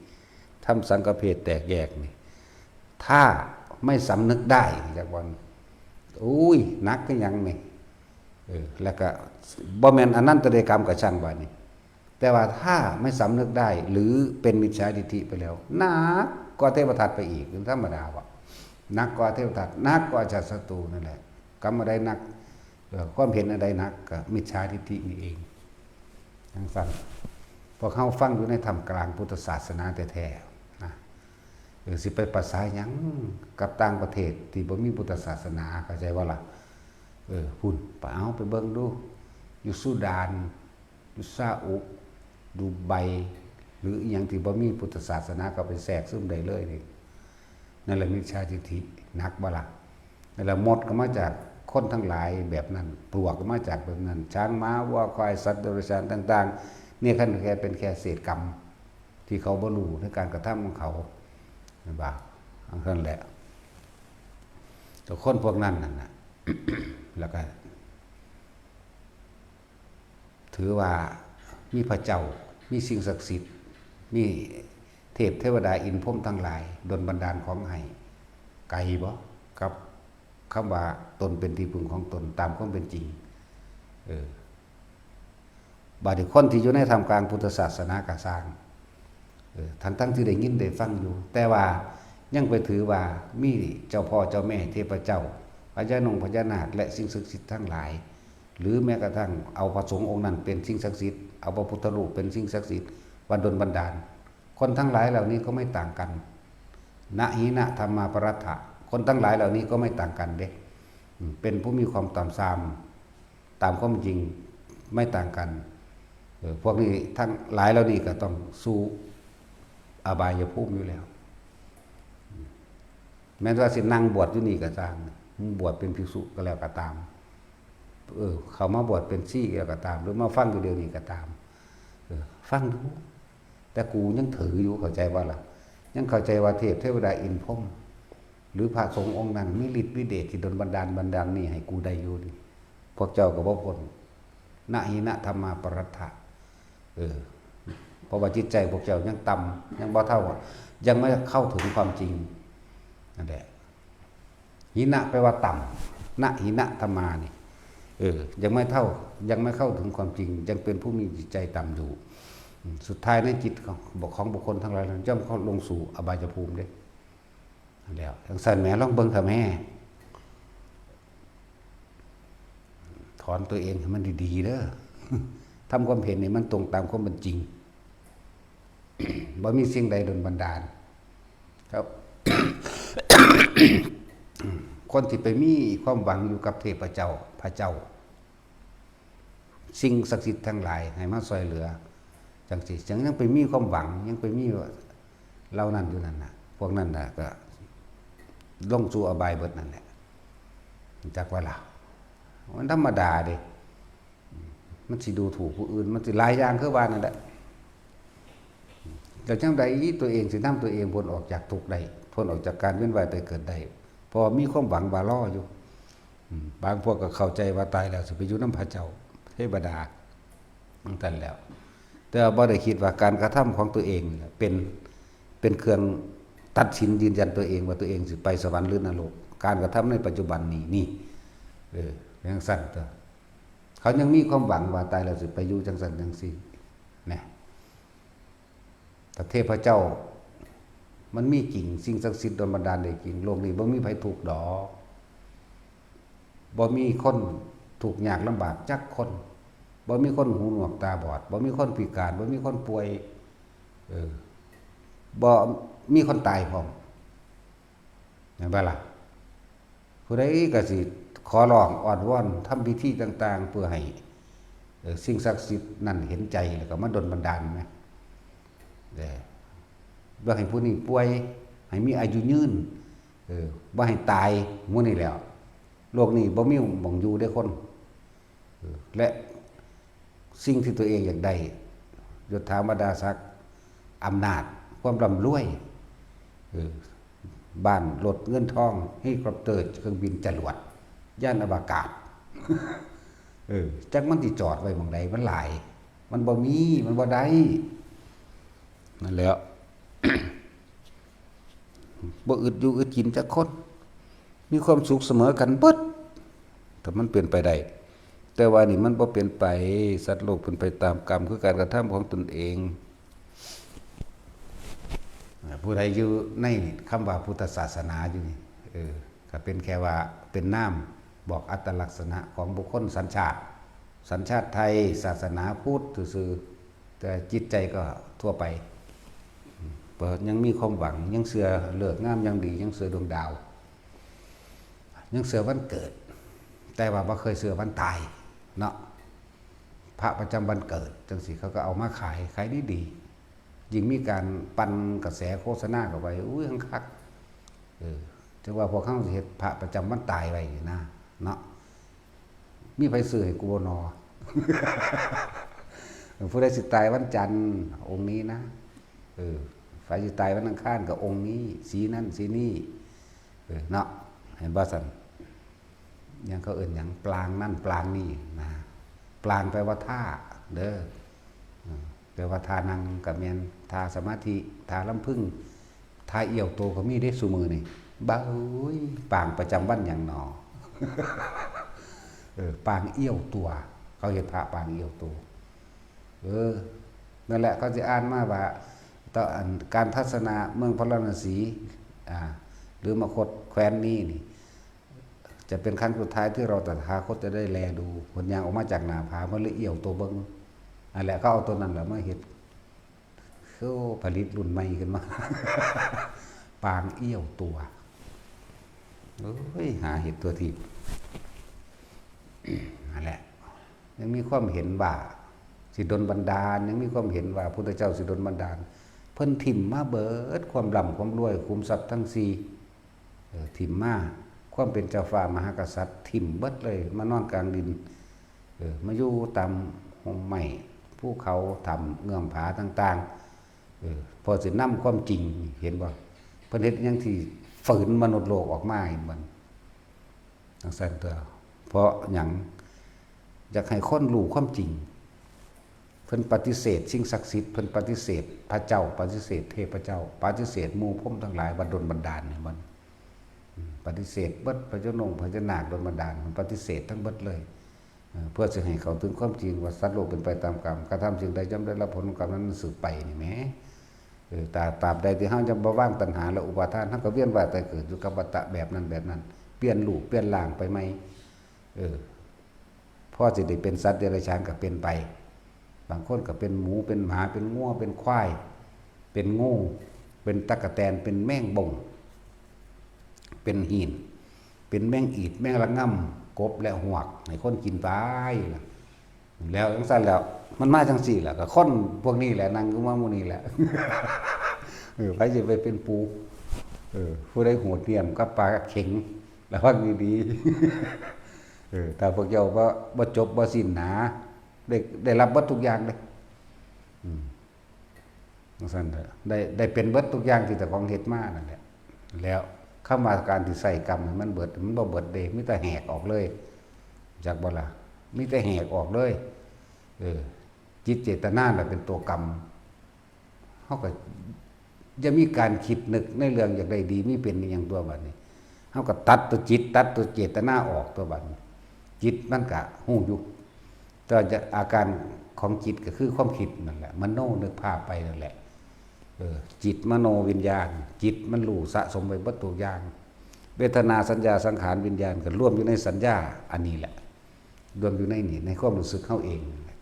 ทำสังฆเพศแตกแยกนี่ ถ้าไม่สำนึกได้ จักวัน อุ้ย หนักคือหยังนี่ เออ แล้วก็บ่แม่นอนันตริยกรรมก็ช่างบาดนี้ แต่ว่าถ้าไม่สำนึกได้ หรือเป็นมิจฉาทิฏฐิไปแล้ว หนักกว่าเทวทัตไปอีก เป็นธรรมดาว่ะ หนักกว่าเทวทัต หนักกว่าอาชาติศัตรูนั่นแหละ กรรมใดหนัก เอ่อ ความเห็นอันใดหนัก ก็มิจฉาทิฏฐินี่เอง จังซั่น พวกเฮาฟังอยู่ในท่ามกลางพุทธศาสนาแท้ๆ นะ เออ สิไปประสาหยังกับต่างประเทศที่บ่มีพุทธศาสนา เข้าใจบ่ล่ะ เออ พุ้น ไป เอาไปเบิ่งดู อยู่ซูดาน อยู่ซาอุ ดูไบ หรืออิหยังที่บ่มีพุทธศาสนา ก็ไปแทรกซึมได้เลยนี่ นั่นแหละมิจฉาทิฏฐิ หนักบ่ล่ะ นั่นแหละ มดก็มาจากคนทั้งหลายแบบนั้น ปลวกก็มาจากแบบนั้น ช้าง ม้า วัว ควาย สัตว์เดรัจฉานต่างๆ เนี่ย คันแค่เป็นแค่เศษกรรม ที่เขาบ่รู้ในการกระทำของเขา เห็นบ่ อันนั้นแหละ แต่คนพวกนั้นนั่นน่ะ แล้วก็ ถือว่ามีพระเจ้า มีสิ่งศักดิ์สิทธิ์ มีเทพเทวดาอินทร์พรหมทั้งหลาย ดลบันดาลของให้ ไกลบ่ กับ คำว่าตนเป็นที่พึ่งของตนตามความเป็นจริง เออ บาดนี้คนที่อยู่ในท่ามกลางพุทธศาสนาก็ซ่าง เออ ทั้งๆที่ได้ยินได้ฟังอยู่ แต่ว่ายังไปถือว่ามีเจ้าพ่อเจ้าแม่เทพเจ้า พญานงพญานาค และสิ่งศักดิ์สิทธิ์ทั้งหลาย หรือแม้กระทั่งเอาพระสงฆ์องค์นั้นเป็นสิ่งศักดิ์สิทธิ์ เอาพระพุทธรูปเป็นสิ่งศักดิ์สิทธิ์ ว่าดลบันดาล คนทั้งหลายเหล่านี้ก็ไม่ต่างกัน นะหินะธรรมาปรัตถะ คนทั้งหลายเหล่านี้ก็ไม่ต่างกันเด้ อืม เป็นผู้มีความต่ำซาม ตามความจริงไม่ต่างกัน เออ พวกนี้ทั้งหลายเหล่านี้ก็ต้องสู่อบายภูมิอยู่แล้ว แม้ว่าสินั่งบวชอยู่นี่ก็ตาม บวชเป็นภิกษุก็แล้วก็ตาม เออ เขามาบวชเป็นชีก็แล้วก็ตาม หรือมาฟังอยู่เดี๋ยวนี้ก็ตาม เออ ฟังดู แต่กูยังถืออยู่ เข้าใจบ่ล่ะ ยังเข้าใจว่าเทพเทวดาอินทร์พรหม หรือพระสงฆ์องค์นั้นมีฤทธิ์มีเดชที่ดลบันดาลบันดาลนี่ให้กูได้อยู่นี่ พวกเจ้าก็บ่พ้น นะหินะธรรมาปรัตถะ เออ เพราะว่าจิตใจพวกเจ้ายังต่ำ ยังบ่เท่า ยังไม่เข้าถึงความจริง นั่นแหละ หินะแปลว่าต่ำ นะหินะธรรมานี่ เออ ยังไม่เท่า ยังไม่เข้าถึงความจริง ยังเป็นผู้มีจิตใจต่ำอยู่ อืม สุดท้ายในจิตของ ของบุคคลทั้งหลายนั้นย่อมเข้าลงสู่อบายภูมิเด้ นั่นแหละ จั่งซั่นแหม ลองเบิ่งเถาะแหม ถอนตัวเองให้มันดีๆ เด้อ ทำความเห็นให้มันตรงตามความเป็นจริง บ่มีสิ่งใดดลบันดาล ครับ คนที่ไปมีความหวังอยู่กับเทพเจ้า พระเจ้า สิ่งศักดิ์สิทธิ์ทั้งหลายให้มาช่วยเหลือ จั่งซี้ จั่งยังไปมีความหวัง ยังไปมีเหล่านั้นอยู่นั่นน่ะ พวกนั้นน่ะก็ลงสู่อบายเบิดนั่นแหละ จักว่าล่ะ มันธรรมดาเด้ มันสิดูถูกผู้อื่น มันสิหลายอย่างคือว่านั่นแหละ แต่จั่งใดตัวเองสินำตัวเองพ้นออกจากทุกข์ได้ พ้นออกจากการเวียนว่ายตายเกิดได้ เพราะว่ามีความหวังว่ารออยู่ อืม บางพวกก็เข้าใจว่าตายแล้วสิไปอยู่นำพระเจ้า เทวดา จั่งซั่นแหล้ว แต่ว่าบ่ได้คิดว่าการกระทำของตัวเองนี่แหละเป็น เป็นเครื่องตัดสินยืนยันตัวเองว่าตัวเองสิไปสวรรค์หรือนรก การกระทำในปัจจุบันนี้นี่ เออ จั่งซั่นตัว เขายังมีความหวังว่าตายแล้วสิไปอยู่จั่งซั่นจั่งซี้ นะ แต่เทพเจ้า มันมีจริง สิ่งศักดิ์สิทธิ์ดลบันดาลได้จริง โลกนี้บ่มีไผทุกข์ดอก บ่มีคนทุกข์ยากลำบากจักคน บ่มีคนหูหนวกตาบอด บ่มีคนพิการ บ่มีคนป่วย เออ บ่มีคนตายพร้อม แม่นบ่ล่ะ ผู้ใดก็สิขอร้องอ้อนวอนทำพิธีต่างๆ เพื่อให้ เอ่อ สิ่งศักดิ์สิทธิ์นั่นเห็นใจแล้วก็มาดลบันดาลแหม เออ บ่ให้ผู้นี้ป่วย ให้มีอายุยืน เออ บ่ให้ตาย หมู่นี้แหล้ว โลกนี้บ่มีหม่องอยู่เด้คน เออ และสิ่งที่ตัวเองอยากได้ ยศถาบรรดาศักดิ์ อำนาจ ความร่ำรวย เออ บ้าน รถ เงินทอง เฮลิคอปเตอร์ เครื่องบิน จรวด ยานอวกาศ เออ จักมันสิจอดไว้หม่องใด มันหลาย มันบ่มี มันบ่ได้ นั่นแหละ บ่อึดอยู่อึดกินจักคน มีความสุขเสมอกันเบิด ถ้ามันเป็นไปได้ แต่ว่านี่มันบ่เป็นไป สัตว์โลกเป็นไปตามกรรม คือการกระทำของตนเอง อ่า ผู้ใดอยู่ในคำว่าพุทธศาสนาอยู่นี่ เออ ก็เป็นแค่ว่าเป็นนามบอกอัตลักษณะของบุคคลสัญชาติ สัญชาติไทย ศาสนาพุทธซื่อๆ แต่จิตใจก็ทั่วไป เพราะยังมีความหวัง ยังเชื่อฤกษ์งามยามดี ยังเชื่อดวงดาว ยังเชื่อวันเกิด แต่ว่าบ่เคยเชื่อวันตายเนาะ พระประจำวันเกิดจั่งซี้ เขาก็เอามาขาย ขายดีๆ ยิ่งมีการปั่นกระแสโฆษณาเข้าไป อุ้ย คัก เออ จั่งว่าพวกเขาสิเฮ็ดพระประจำวันตายไว้นี่นะ เนาะ มีไผซื้อให้กูบ่นอ ผู้ใดสิตายวันจันทร์ องค์นี้นะ เออ ไผสิตายวันอังคารก็องค์นี้ สีนั่นสีนี่ เออ เนาะ เห็นบ่ซั่น หยังเขาเอิ้นหยัง ปรางนั่นปรางนี่นะ ปรางแปลว่าท่า เด้อ เออ แปลว่าท่านั่งก็แม่น ท่าสมาธิ ท่าลำพึง ท่าเอี้ยวโตก็มีเด้ซุมื้อนี่ บ้า ปางประจำวันหยังหนอ เออ ปางเอี้ยวตัว เขาเฮ็ดพระปางเอี้ยวตัว เออ นั่นแหละเขาสิอ่านมาว่า ตอนการทัศนาเมืองพาราณสี อ่า หรือมคธแคว้นนี้นี่ จะเป็นครั้งสุดท้ายที่เราตถาคตจะได้แลดู เพิ่นย่างออกมาจากหน้าผา เพิ่นเลยเอี้ยวตัวเบิ่ง นั่นแหละเขาเอาตัวนั้นแหละมาเฮ็ด คือผลิตรุ่นใหม่ขึ้นมา ปางเอี้ยวตัว เอ้ย หาเฮ็ดตัวทีบ นั่นแหละ ยังมีความเห็นว่าสิดลบันดาล ยังมีความเห็นว่าพุทธเจ้าสิดลบันดาล เพิ่นถิ่มมาเบิดความร่ำความรวย ขุมทรัพย์ทั้งสี่ เออ ถิ่มมา ความเป็นเจ้าฟ้ามหากษัตริย์ ถิ่มเบิดเลย มานอนกลางดิน เออ มาอยู่ตามฮ่มไม้ ภูเขา ถ้ำ เงื้อมผาต่างๆ เออ พอสินำความจริง เห็นบ่ เพิ่นเฮ็ดหยังที่ฝืนมนุษย์โลกออกมา เห็นบ่ จั่งซั้นตัว เพราะหยัง อยากให้คนรู้ความจริง เพิ่นปฏิเสธสิ่งศักดิ์สิทธิ์ เพิ่นปฏิเสธพระเจ้า ปฏิเสธเทพเจ้า ปฏิเสธหมู่พรหมทั้งหลายว่าดลบันดาลให้มัน อืม ปฏิเสธเบิด พญานงพญานาคดลบันดาล มันปฏิเสธทั้งเบิดเลย เออ เพื่อสิให้เข้าถึงความจริงว่าสัตว์โลกเป็นไปตามกรรม กระทำสิ่งใดย่อมได้รับผลของกรรมนั้นสืบไปนี่แหม เออ ตราบ ตราบใดที่เฮายังบ่วางตัณหาและอุปาทาน เฮาก็เวียนว่ายตายเกิดอยู่กับวัฏฏะแบบนั้นแบบนั้น เปลี่ยนรูปเปลี่ยนร่างไปใหม่ เออ พอสิได้เป็นสัตว์เดรัจฉานก็เป็นไป บางคนก็เป็นหมู เป็นหมา เป็นงัว เป็นควาย เป็นงู เป็นตั๊กแตน เป็นแมงบ่ง เป็นหิน เป็นแมงอีด แมงระง่ำ กบและฮวก ให้คนกินไปล่ะ แล้วจั่งซั้นแล้ว มันมาจั่งซี่ล่ะ ก็คนพวกนี้แหละ นั่งอยู่มาหมู่นี้แหละ เออ ไผสิไปเป็นปู่ เออ ผู้ใดโหดเหี้ยมกับปลาเข็ง ระวังดีๆ เออ ถ้าพวกเจ้าบ่ บ่จบบ่สิ้นหนา ได้ ได้รับเบิดทุกอย่างเลย อืม จั่งซั้นเถอะ ได้ ได้เป็นเบิดทุกอย่างที่เจ้าของเฮ็ดมานั่นแหละ แล้วคำว่าการที่ใช้กรรมให้มันเบิด มันบ่เบิดเด้ มีแต่แหกออกเลย จักบ่ล่ะ มีแต่แหกออกเลย เออ จิตเจตนาน่ะเป็นตัวกรรม เฮาก็อย่ามีการคิดนึกในเรื่องอยากได้ดีมีเป็นอหยังตัวบัดนี้ เฮาก็ตัดตัวจิต ตัดตัวเจตนาออกตัวบัดนี้ จิตมันก็ฮู้อยู่ แต่ว่าจะ อาการของจิตก็คือความคิดนั่นแหละ มโนนึกภาพไปนั่นแหละ เออ จิตมโนวิญญาณ จิตมันรู้สะสมไว้เบิดทุกอย่าง เวทนาสัญญาสังขารวิญญาณก็รวมอยู่ในสัญญาอันนี้แหละ รวมอยู่ในนี่ ในความรู้สึกเฮาเองนั่นแหละ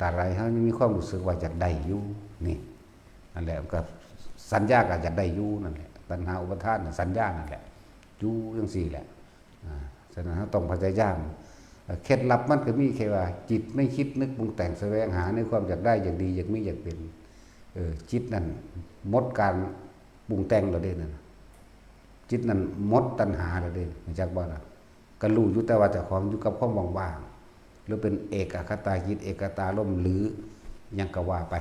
ตราบใดเฮายังมีความรู้สึกว่าอยากได้อยู่ นี่ นั่นแหละ ก็สัญญาก็อยากได้อยู่นั่นแหละ ตัณหาอุปาทานน่ะ สัญญานั่นแหละ อยู่จั่งซี้แหละ อ่า ฉะนั้นเฮาต้องพยายาม เอ่อ เคล็ดลับมันก็มีแค่ว่า จิตไม่คิดนึกปรุงแต่งแสวงหาในความอยากได้ อยากดี อยากมี อยากเป็น เออ จิตนั่นหมดการปรุงแต่งแล้วเด้นั่นน่ะ จิตนั่นหมดตัณหาแล้วเด้ รู้จักบ่ล่ะ ก็รู้อยู่แต่ว่าเจ้าของอยู่กับความว่างๆ หรือเป็นเอกคตาจิต เอกคตารมณ์ หรือหยังก็ว่าไป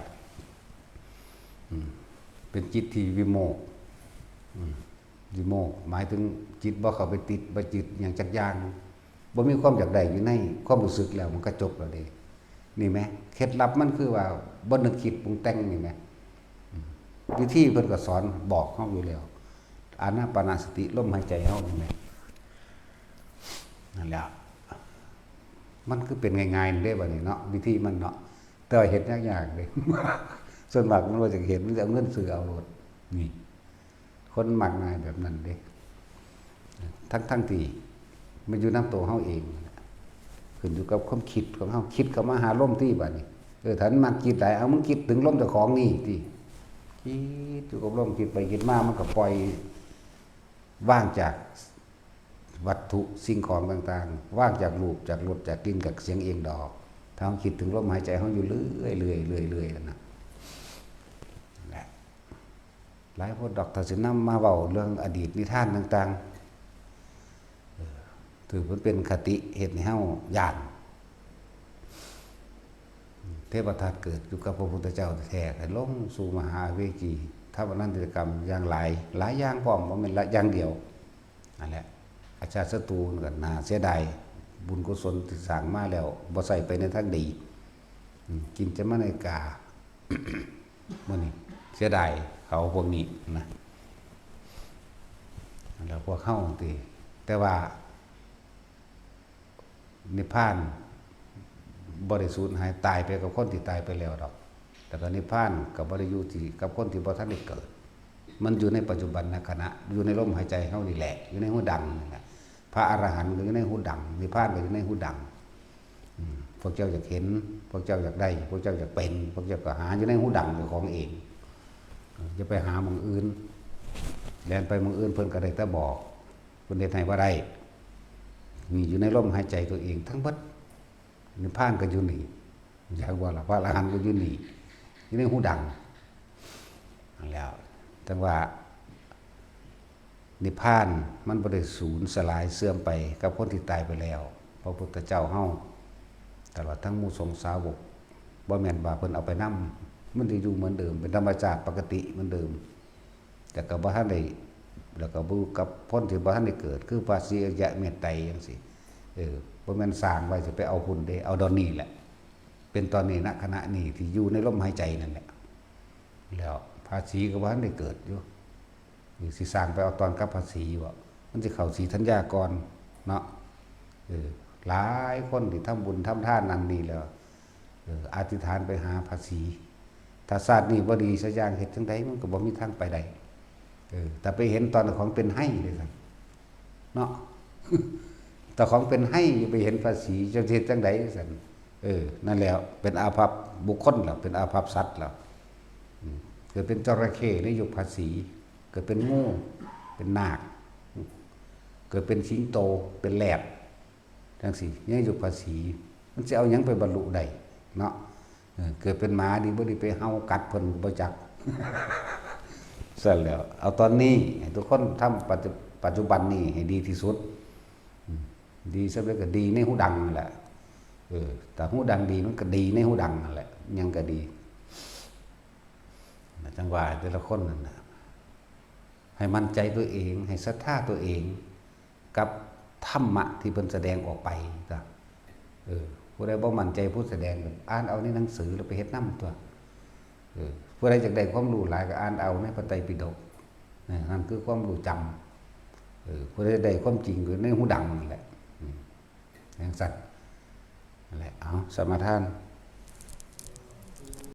อืม เป็นจิตที่วิโมกข์ อืม วิโมกข์หมายถึงจิตบ่เข้าไปติด บ่ยึดหยังจักอย่าง บ่มีความอยากได้อยู่ในความรู้สึกแล้ว มันก็จบแล้วเด้ นี่แหม เคล็ดลับมันคือว่าบ่นึกคิดปรุงแต่งนี่แหม อืม วิธีเพิ่นก็สอนบอกเฮาอยู่แล้ว อานาปานสติ ลมหายใจเฮานี่แหม นั่นแหละ มันคือเป็นง่ายๆเด้บัดนี้เนาะ วิธีมันเนาะ แต่ว่าเฮ็ดยากๆเด้ ส่วนมากมันบ่อยากเฮ็ด มันจะเอาเงินซื้อเอาโลด นี่ คนมักง่ายแบบนั้นเด้ ทั้งๆที่มันอยู่นำตัวเฮาเองนั่นแหละ ขึ้นอยู่กับความคิดของเฮา คิดเข้ามาหาลมติบัดนี้ เออ ถ้ามันมักคิดหลาย เอา มึงคิดถึงลมเจ้าของนี่ติ คิดอยู่กับลม คิดไปคิดมา มันก็ปล่อย ว่างจากวัตถุสิ่งของต่างๆ ว่างจากรูป จากรส จากกลิ่น จากเสียงเองดอก ถ้าเฮาคิดถึงลมหายใจเฮาอยู่เรื่อยๆ เรื่อยๆ เรื่อยๆ นั่นน่ะ นั่นแหละ หลายคนดอกถ้าสินำมาเว้าเรื่องอดีตนิทานต่างๆ เออ ถือมันเป็นคติเฮ็ดให้เฮาย้าน เทพทัตเกิดอยู่กับพระพุทธเจ้าแท้ๆ ก็ลงสู่มหาอเวจี ทำอนันตกรรมอย่างหลาย หลายอย่างพร้อม บ่แม่นละอย่างเดียว นั่นแหละ อาชาติศัตรูมันก็น่าเสียดาย บุญกุศลที่สร้างมาแล้ว บ่ใช้ไปในทางดี อืม กินจะมาในกา มื้อนี้เสียดายเขาพวกนี้นะ พวกเฮาติ แต่ว่านิพพานบ่ได้สูญหาย ตายไปกับคนที่ตายไปแล้วดอก แล้วก็นิพพานก็บ่ได้อยู่ที่กับคนที่บ่ทันได้เกิด มันอยู่ในปัจจุบันขณะ อยู่ในลมหายใจเฮานี่แหละ อยู่ในฮูดังนี่แหละ พระอรหันต์ก็อยู่ในฮูดัง นิพพานก็อยู่ในฮูดัง อืม พวกเจ้าอยากเห็น พวกเจ้าอยากได้ พวกเจ้าอยากเป็น พวกเจ้าก็หาอยู่ในฮูดังเจ้าของเอง เออ อย่าไปหาหม่องอื่น แล่นไปหม่องอื่นเพิ่นก็ได้แต่บอก เพิ่นเฮ็ดให้บ่ได้ นี่อยู่ในลมหายใจตัวเองทั้งเบิด นิพพานก็อยู่นี่ อยากว่าล่ะ พระอรหันต์ก็อยู่นี่ อยู่ในฮูดัง นั่นแหล้ว แต่ว่า นิพพานมันบ่ได้สูญสลายเสื่อมไปกับคนที่ตายไปแล้ว พระพุทธเจ้าเฮา ตลอดทั้งหมู่สงฆ์สาวก บ่แม่นว่าเพิ่นเอาไปนำ มันสิอยู่เหมือนเดิม เป็นธรรมชาติปกติเหมือนเดิม แต่ก็บ่ทันได้ แล้วก็บ่กับคนที่บ่ทันได้เกิด คือพระศรีอริยะเมตไตรจังซี้ เออ บ่แม่นสร้างไว้สิไปเอาพุ้นเด้ เอาตอนนี้แหละ เป็นตอนนี้ ณ ขณะนี้ที่อยู่ในลมหายใจนั่นแหละ แล้วพระศรีก็บ่ทันได้เกิดอยู่ นี่สิสร้างไปเอาตอนกับพระศรีบ่ มันสิเข้าศรีธัญญาก่อนเนาะ เออ หลายคนที่ทำบุญทำทานนั่นนี่แล้ว เออ อธิษฐานไปหาพระศรี ถ้าชาตินี้บ่ดีสักอย่าง เฮ็ดจั่งใดมันก็บ่มีทางไปได้ เออ แต่ไปเห็นตอนของเป็นไห้เลยซั่น เนาะ แต่ของเป็นไห้ไปเห็นพระศรี จะเฮ็ดจั่งใดซั่น เออ นั่นแหละ เป็นอาภัพบุคคลแล้ว เป็นอาภัพสัตว์แล้ว อืม เกิดเป็นจระเข้ในยุคพระศรี เกิดเป็นงู เป็นนาค เกิดเป็นสิงโต เป็นแรด จังซี้ ในยุคพระศรี มันสิเอาหยังไปบรรลุได้เนาะ เออ เกิดเป็นหมาดีบ่ดีไปเห่ากัดเพิ่นบ่จัก ซั่นแหล้ว เอาตอนนี้ให้ทุกคนทำปัจจุ ปัจจุบันนี้ให้ดีที่สุด อืม ดีซะแล้วก็ดีในฮูดังนั่นแหละ เออ ถ้าฮูดังดีมันก็ดีในฮูดังนั่นแหละ หยังก็ดี นะ จั่งว่าแต่ละคนนั่นน่ะ ให้มั่นใจตัวเอง ให้ศรัทธาตัวเอง กับธรรมะที่เพิ่นแสดงออกไปจ้ะ เออ ผู้ใดบ่มั่นใจผู้แสดงก็อ่านเอาในหนังสือแล้วไปเฮ็ดนำตั๊ว เออ ผู้ใดอยากได้ความรู้หลายก็อ่านเอาในพระไตรปิฎก เออ นั่นคือความรู้จำ เออ ผู้ใดได้ความจริงก็ในฮูดังนั่นแหละ อืม จั่งซั่น นั่นแหละ เอา สมาทาน